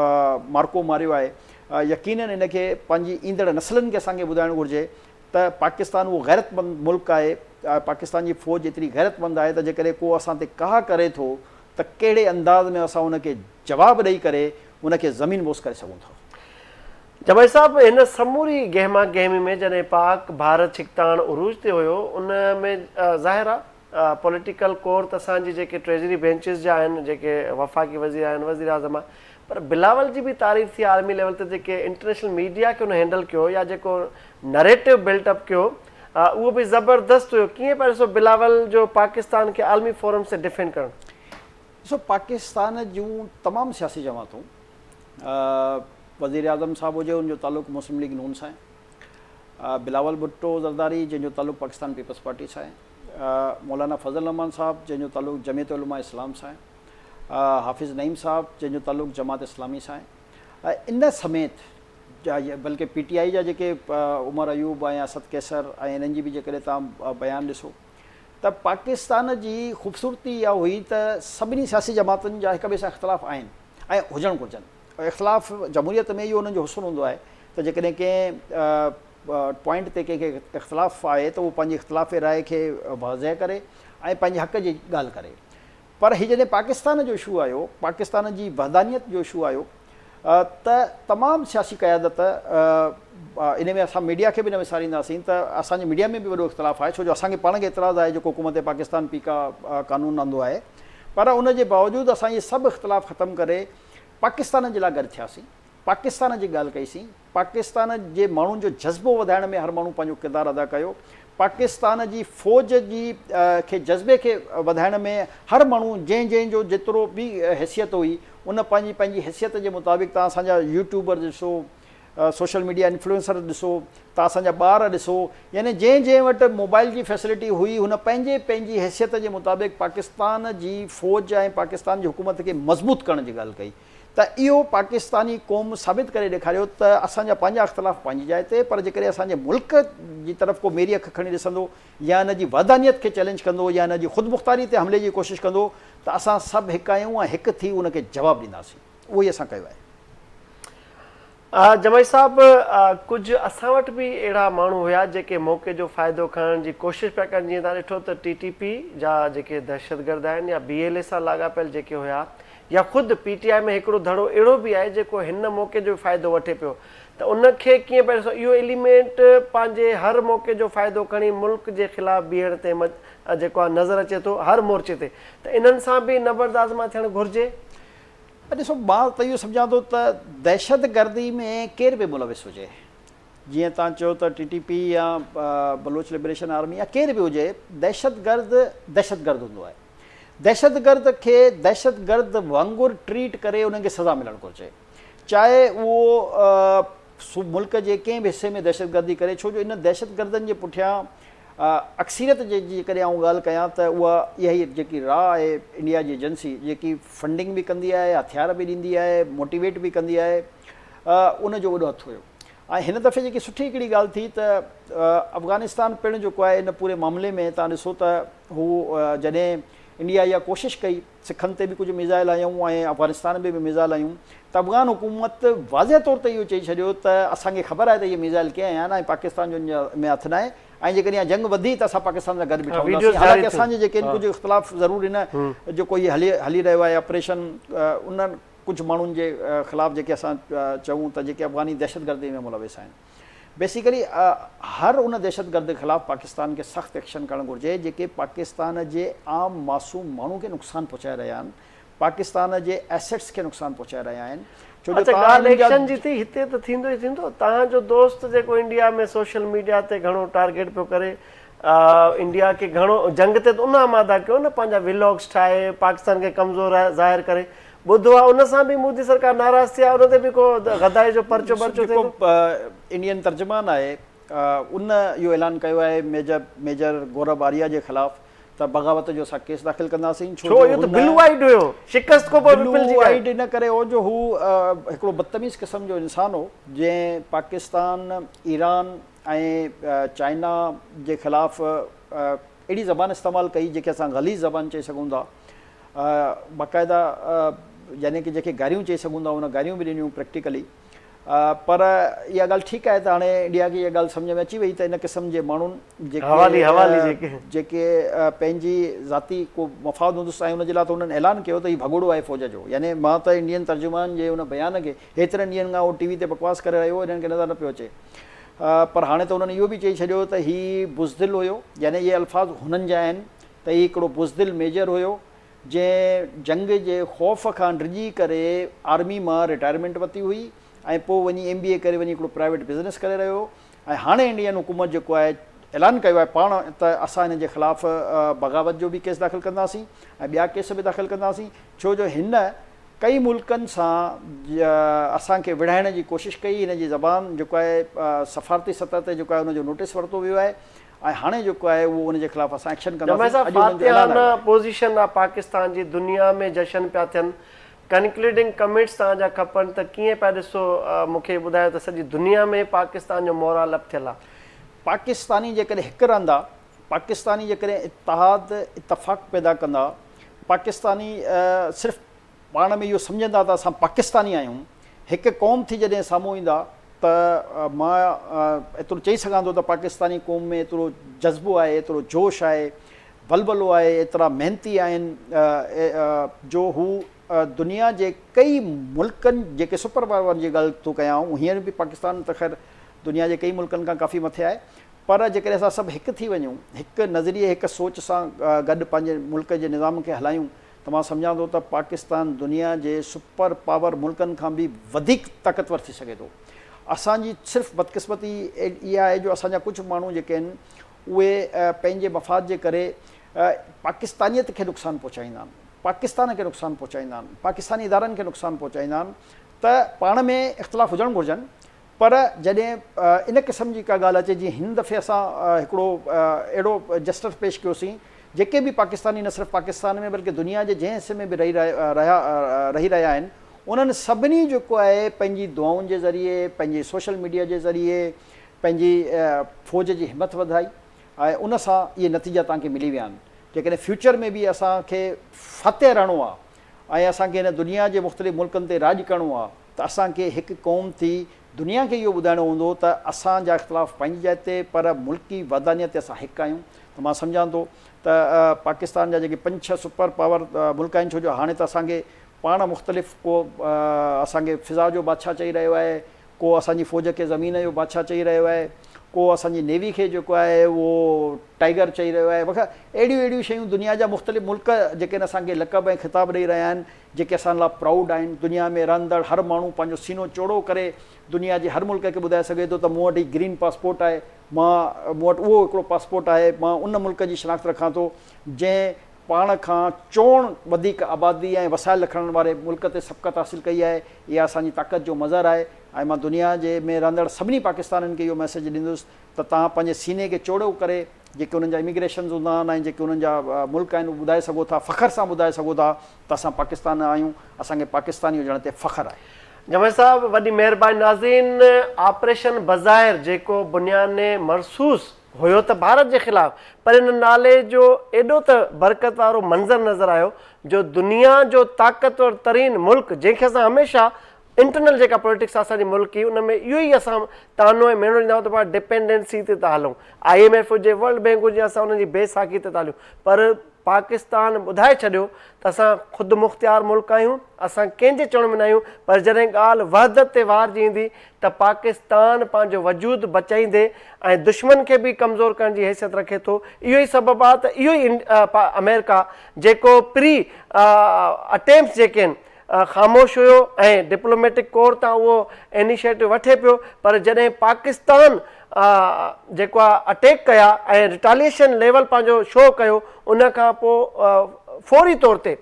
مارڪو ماريو آهي يقينن ان کي پنهنجي ايندڙ نسلن کي اسان کي ٻڌائڻ گهرجي ته پاڪستان اهو غيرتمند ملڪ آهي پاڪستان جي فوج ايتري غيرتمند آهي ته جيڪڏهن ڪو اسان تي ڪاهه ڪري ٿو ته ڪهڙي انداز ۾ اسان ان کي جواب ڏئي ڪري ان کي زمين بوس ڪري سگهون ٿا. جمعي صاحب هن سموري گهما گهمي ۾ جڏهن پاڪ ڀارت ڇڪتاڻ عروج تي هيو ان ۾ ظاهر آ پوليٽيڪل ڪور ته اسان جي جيڪي ٽريزري بينچز جا آهن جيڪي وفاقي وزير آهن وزير اعظم آهي پر بلاول جي به تعريف ٿي عالمي ليول تي جيڪي انٽرنيشنل ميڊيا کي هن هينڊل ڪيو يا جيڪو نريٽو بلٽ اپ ڪيو اهو به زبردست هيو ڪيئن پيا ڏسو بلاول جو پاڪستان کي عالمي فورمز تي ڊفينڊ ڪرڻ. ڏسو پاڪستان جون تمام سياسي جماعتون وزيراعظم صاحب هجي ان جو تعلق مسلم ليگ نون سان آهي بلاول ڀٽو زرداري جنهن جو تعلق پاڪستان پيپلز پارٽي سان آهي مولانا فضل الرحمان صاحب جنهن جو تعلق جمعيت علماء اسلام سان آهي، حافظ نعيم صاحب جنهن جو تعلق جماعت اسلامي سان آهي ان سميت بلڪه پي ٽي آئي جا جيڪي عمر ايوب ۽ اسد قيصر ۽ انهن جي به جيڪڏهن توهان بيان ڏسو ته پاڪستان جي خوبصورتي اها هئي ته سڀني سياسي جماعتن جا هڪ ٻئي سان اختلاف آهن ۽ هجڻ گهرجن اختلاف جمهوريت ۾ اهو انهن جو حسن هوندو آهي ته جيڪڏهن ڪنهن پوائنٽ تي ڪنهن کي اختلاف آهي ته اهو پنهنجي اختلاف راء کي واضح ڪري ۽ پنهنجي حق جي ڳالهه ڪري پر هي جڏهن پاڪستان جو اشو آيو پاڪستان جي وحدانيت جو اشو آيو ته تمام سياسي قيادت ان ۾ اسان ميڊيا کي به نه وسارينداسين ته اسان جي ميڊيا ۾ به وڏو اختلاف آهي ڇو جو اسان کي پاڻ کي اعتراض آهي جيڪو حڪومت پاڪستان پيڪا قانون آندو آهي پر ان جي باوجود اسان اهي سڀ اختلاف ختم ڪري پاڪستان جي لاء گڏ ٿياسين پاڪستان جي ڳالهه ڪئي سين، پاڪستان جي ماڻهن جو جذبو وڌائڻ ۾ هر ماڻهو پنهنجو ڪردار ادا ڪيو، پاڪستان جي فوج جي کي جذبي کي وڌائڻ ۾ هر ماڻهو جنهن جنهن جو جيترو به حيثيت هئي ان پنهنجي پنهنجي حيثيت جي مطابق تان اسان جا يوٽيوبر ڏسو، سوشل ميڊيا انفلوئنسر ڏسو، تان اسان جا ٻار ڏسو يعني جنهن جنهن وٽ موبائل جي فيسلٽي هئي هن پنهنجي پنهنجي حيثيت جي مطابق پاڪستان جي فوج ۽ پاڪستان جي حڪومت کي مضبوط ڪرڻ جي ڳالهه ڪئي. ته اهو پاڪستاني قوم ثابت ڪري ڏيکاريو ته اسان جا پنهنجا اختلاف پنهنجي جاء تي پر جيڪڏهن اسان جي ملڪ جي طرف ڪو ميري اک کڻي ڏسندو يا ان جي وحدانيت کي چئلينج ڪندو يا ان جي خودمختاري تي حملي جي ڪوشش ڪندو ته اسان سڀ هڪ آهيون ۽ هڪ ٿي ان کي جواب ڏينداسين اهو ئي اسان ڪيو آهي. جمعي صاحب ڪجهه اسان وٽ به اهڙا ماڻهو هيا جيڪي موقعي جو فائدو کڻڻ جي ڪوشش پيا ڪن جيئن توهان ڏٺو ته ٽي ٽي پي جا جيڪي دهشتگرد آهن يا بي ايل اي سان لاڳاپيل جيڪي هيا يا خود پي ٽي آء ۾ هڪڙو ڌڙو اهڙو به آهي جيڪو هن موقعي جو فائدو وٺي پيو ته ان کي ڪيئن پيا ڏسو اهو ايليمينٽ پنهنجي هر موقعي جو فائدو کڻي ملڪ جي خلاف بيهڻ تي جيڪو آهي نظر اچي ٿو هر مورچي تي ته انهن سان به نبردآزما ٿيڻ گهرجي. ڏسو مان ته اهو سمجهان ٿو ته دهشتگردي ۾ ڪير به ملوث هجي جيئن توهان چيو ته ٽي ٽي پي يا بلوچ لبريشن آرمي يا ڪير به هجي دهشتگرد دهشتگرد هوندو آهي دهشتگرد کي دهشتگرد وانگر ٽريٽ ڪري انهن کي سزا ملڻ گهرجي چاهي اهو ملڪ جي ڪنهن به حصي ۾ دهشتگردي ڪري ڇو جو ان دهشتگردن جي پٺيان اڪثريت جي جيڪڏهن آئون ڳالهه ڪيان ته اها اها ئي جيڪي را آهي انڊيا جي ايجنسي جيڪي فنڊنگ به ڪندي آهي هٿيار به ڏيندي آهي موٽيويٽ به ڪندي آهي ان جو وڏو هٿ هيو ۽ هن دفعي جيڪي سٺي هڪڙي ڳالهه ٿي ته افغانستان پڻ جيڪو آهي ان پوري معاملي ۾ تان ڏسو ته هو جڏهن انڊيا اها ڪوشش ڪئي سکن تي به ڪجهه ميزائل هنيائون ۽ افغانستان ۾ به ميزائل هنيون ته افغان حڪومت واضح طور تي اهو چئي ڇڏيو ته اسان کي خبر آهي ته اهي ميزائل ڪنهن هنيا آهن ۽ پاڪستان جو ان ۾ هٿ ناهي ۽ جيڪڏهن اها جنگ وڌي ته اسان پاڪستان سان گڏ بيٺا هونداسين حالانڪه اسان جي جيڪي ڪجهه اختلاف ضرور هن جيڪو هي هلي هلي رهيو آهي آپريشن انهن ڪجهه ماڻهن جي خلاف جيڪي اسان چئون ته جيڪي افغاني دهشتگردي ۾ ملوث آهن. بيسيڪلي هر ان دهشتگرد خلاف پاڪستان کي سخت ايڪشن ڪرڻ گهرجي جيڪي پاڪستان جي عام معصوم ماڻهو کي نقصان پهچائي رهيا آهن پاڪستان جي ايسيٽس کي نقصان پهچائي رهيا آهن ڇو جو اچا توهان ڳالهه انهن جا ايڪشن جي ٿي هتي ته ٿيندو ئي ٿيندو توهان جو دوست جيڪو انڊيا ۾ سوشل ميڊيا تي گهڻو ٽارگيٽ پيو ڪري انڊيا کي گهڻو جنگ تي ته ان آماده ڪيو نه پنهنجا ولاگس ٺاهي پاڪستان کي ڪمزور ظاهر ڪري ٻڌو آ ان سان به مودي سرڪار ناراض ٿي آ ان تي به ڪو غدائي جو پرچو برچو ٿئي جيڪو ٿو. انڊين ترجمان آهي ان اهو اعلان ڪيو آهي ميجر ميجر گورب آريا جي خلاف ته بغاوت جو اسان ڪيس داخل ڪنداسين ڇو ڇو جو اهو ته هن بلو آئيڊ هيو شڪست کان پوء به بلو پلجي ويا. آئيڊ ان ڪري هو جو هو هڪڙو بدتميز قسم جو انسان هو جنهن پاڪستان ايران ۽ چائنا جي خلاف اهڙي زبان استعمال ڪئي جنهن کي اسان غليظ زبان چئي سگهون ٿا باقاعده يعني ڪي جنهن کي گاريون چئي سگهون ٿا ان گاريون به ڏنيون پريڪٽيڪلي پر اها ڳالهه ٺيڪ آهي ته هاڻي انڊيا کي اها ڳالهه سمجهه ۾ اچي وئي ته ان قسم جي ماڻهن حوالي حوالي جيڪي جيڪي پنهنجي ذاتي ڪو مفاد هوندس ۽ ان جي لاء ته انهن اعلان ڪيو ته هي ڀڳوڙو آهي فوج جو يعني مان ته انڊين ترجمان جي ان بيان کي هيترن ڏينهن کان هو ٽي وي تي بڪواس ڪري رهيو هو انهن کي نظر نه پيو اچي پر هاڻي ته انهن اهو به چئي ڇڏيو ته هي بزدل هيو يعني اهي الفاظ هنن جا آهن ته هي هڪڙو بزدل ميجر هيو جنهن جنگ جي خوف کان ڊڄي ڪري آرمي مان رٽائرمينٽ ورتي هئي ۽ پوء وڃي ايم بي اي ڪري وڃي هڪڙو پرائيويٽ بزنس ڪري رهيو هو ۽ هاڻي انڊين حڪومت جيڪو آهي اعلان ڪيو آهي پاڻ ته اسان هن جي خلاف بغاوت جو به ڪيس داخل ڪنداسين ۽ ٻيا ڪيس به داخل ڪنداسين ڇو جو هن ڪئي ملڪن سان اسان کي وڙهائڻ جي ڪوشش ڪئي، هن جي زبان جيڪو آهي سفارتي سطح تي جيڪو آهي ان جو نوٽيس ورتو ويو آهي ۽ هاڻي جيڪو آهي اهو ان جي خلاف اسان ايڪشن جمعي ڪنداسين، صاحب اڄ انهن جو اعلان آيو فاتحانه آهي. پوزيشن آ پاڪستان جي دنيا ۾ جشن پيا ٿين ڪنڪلوڊنگ ڪمينٽس توهان جا کپن ته ڪيئن پيا ڏسو مون کي ٻڌايو ته سڄي دنيا ۾ پاڪستان جو مورال اپ ٿيل آ. پاڪستاني جيڪڏهن هڪ رهندا، پاڪستاني جيڪڏهن اتحاد اتفاق پيدا ڪندا، پاڪستاني صرف پاڻ ۾ اهو سمجهندا ته اسان پاڪستاني آهيون، هڪ قوم ٿي جڏهن سامهون ايندا ته مان ايترو چئي سگهان ٿو ته پاڪستاني قوم ۾ ايترو جذبو آهي، ايترو جوش آهي، ولولو آهي، ايترا محنتي آهن جو هو دنيا جي ڪئي ملڪن جيڪي سپر پاور جي ڳالهه ٿو ڪيان هينئر به پاڪستان ته خير دنيا جي ڪئي ملڪن کان ڪافي مٿي آهي پر جيڪڏهن اسان سڀ هڪ ٿي وڃون، هڪ نظريي هڪ سوچ سان گڏ پنهنجي ملڪ جي نظام کي هلايون ته مان سمجهان ٿو ته پاڪستان دنيا جي سپر پاور ملڪن کان به وڌيڪ طاقتور ٿي سگهي ٿو. اسان جي صرف بدقسمتي اها آهي جو اسان جا ڪجهه ماڻهو جيڪي آهن اهي پنهنجي مفاد جي ڪري پاڪستانيت کي نقصان پهچائيندا آهن، پاڪستان کي نقصان پهچائيندا آهن، پاڪستاني ادارن کي نقصان پهچائيندا آهن ته پاڻ ۾ اختلاف هجڻ گهرجن پر جڏهن ان قسم جي ڪا ڳالهه اچي جيئن هن دفعي اسان هڪڙو اهڙو جسٽر پيش ڪيوسين جيڪي به پاڪستاني نه صرف پاڪستان ۾ بلڪه دنيا جي جنهن حصي ۾ به رهي رهيا رهي رهيا آهن انهن سڀني جيڪو آهي پنهنجي دعائن جي ذريعي پنهنجي سوشل ميڊيا جي ذريعي پنهنجي فوج جي همٿ وڌائي ۽ ان سان اهي نتيجا توهان کي ملي ويا آهن جيڪڏهن فيوچر ۾ به اسان کي فاتح رهڻو آهي ۽ اسان کي هن دنيا جي مختلف ملڪن تي راڄ ڪرڻو آهي ته اسان کي هڪ قوم ٿي دنيا کي اهو ٻڌائڻو هوندو ته اسان جا اختلاف پنهنجي جاء تي پر ملڪي وحدانيت تي اسان هڪ آهيون ته مان سمجهان ٿو ته پاڪستان جا جيڪي پنج ڇهه سپر پاور ملڪ آهن ڇو جو هاڻي ته اسان کي پاڻ مختلف ڪو اسان کي فضا جو بادشاهه چئي رهيو آهي ڪو اسان جي فوج کي زمين جو بادشاهه چئي رهيو آهي ڪو اسان جي نيوي کي جيڪو آهي اهو ٽائيگر چئي رهيو آهي وغيره اهڙيون اهڙيون شيون دنيا جا مختلف ملڪ جيڪي آهن اسان کي لقب ۽ خطاب ڏئي رهيا آهن جيڪي اسان لاء پرائوڊ آهن دنيا ۾ رهندڙ هر ماڻهو پنهنجو سينو چوڙو ڪري دنيا جي هر ملڪ کي ٻڌائي سگهي ٿو ته مون وٽ هي گرين پاسپورٽ آهي مان مون وٽ اهو هڪڙو پاسپورٽ آهي مان ان ملڪ جي شناخت رکان ٿو جنهن پاڻ کان چوڻ وڌيڪ آبادي ۽ وسائل رکڻ واري ملڪ تي سبقت حاصل ڪئي آهي، اها اسان جي طاقت جو مظهر آهي ۽ مان دنيا جي ۾ رهندڙ سڀني پاڪستانين کي اهو ميسيج ڏيندس ته توهان پنهنجي سيني کي چوڙو ڪري جيڪي انهن جا اميگريشنز هوندا آهن ۽ جيڪي انهن جا ملڪ آهن اهي ٻڌائي سگهو ٿا فخر سان ٻڌائي سگهو ٿا ته اسان پاڪستان آهيون اسان کي پاڪستاني هجڻ تي فخر آهي. جمعي صاحب وڏي مهرباني ناظرين آپريشن بظاهر جيڪو بنيان مرصوص هيو ته ڀارت جي خلاف پر ان نالي جو ايڏو ته برڪت وارو منظر نظر آيو جو دنيا جو طاقتور ترين ملڪ جنهن کي اسان هميشه انٽرنل جيڪا پوليٽڪس آهي اسان جي ملڪ جي ان ۾ اهو ئي اسان طعنو ۽ ميڻو ڏيندا آهيون ته پاڻ ڊپينڊنسي تي ٿا هلون I M F هجي ورلڊ بينڪ هجي اسان انهن جي بي ساکي تي ٿا هلون پر پاڪستان ٻڌائي ڇڏيو ته اسان خودمختيار ملڪ آهيون، اسان ڪنهن جي چوڻ ۾ نه آهيون پر جڏهن ڳالهه وحدت تي وار جي ايندي ته پاڪستان پنهنجو وجود بچائيندي ۽ دشمن کي به ڪمزور ڪرڻ جي حيثيت رکي ٿو اهو ئي سبب آهي ته اهو ئي آمريڪا جيڪو پري اٽيمپس جيڪي آهن خاموش هيو ۽ ڊپلوميٽڪ ڪور تان اهو انيشيٽو وٺي پيو پر جڏهن پاڪستان جيڪو آ اٽيڪ ڪيا ۽ ريٽاليئيشن ليول پنهنجو شو ڪيو ان کان پو فوري طور تي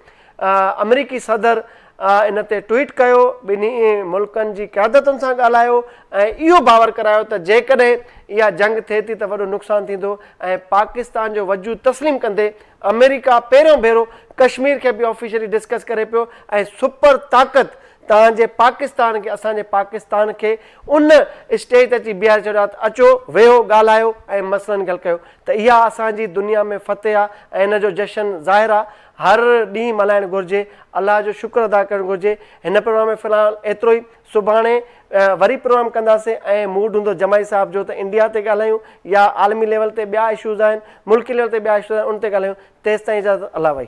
آمريڪي صدر ان تي ٽوئيٽ ڪيو ٻنهي ملڪن جي قيادتن سان ڳالهايو ۽ اهو باور ڪرايو ته جيڪڏهن اها جنگ ٿئي ٿي ته وڏو نقصان ٿيندو ۽ پاڪستان جو وجود تسليم ڪندي آمريڪا پهريون ڀيرو ڪشمير کي به آفيشلي ڊسڪس ڪري پيو ۽ سپر طاقت توهان جي پاڪستان کي اسان جي پاڪستان کي ان اسٽيج تي اچي بيهاري ڇڏيو آهي ته اچو ويهو ڳالهايو ۽ مسئلن کي حل ڪيو ته اها اسان جي دنيا ۾ فتح آهي ۽ ان جو جشن ظاهر آهي هر ڏينهن ملهائڻ گهرجي الله جو شڪر ادا ڪرڻ گهرجي هن پروگرام ۾ في الحال ايترو ئي سڀاڻي وري پروگرام ڪنداسين ۽ موڊ هوندو جماعي صاحب جو ته انڊيا تي ڳالهايون يا عالمي ليول تي ٻيا اشوز آهن ملڪي ليول تي ٻيا اشوز آهن ان تي ڳالهايون تيستائين اجازت الله وحي.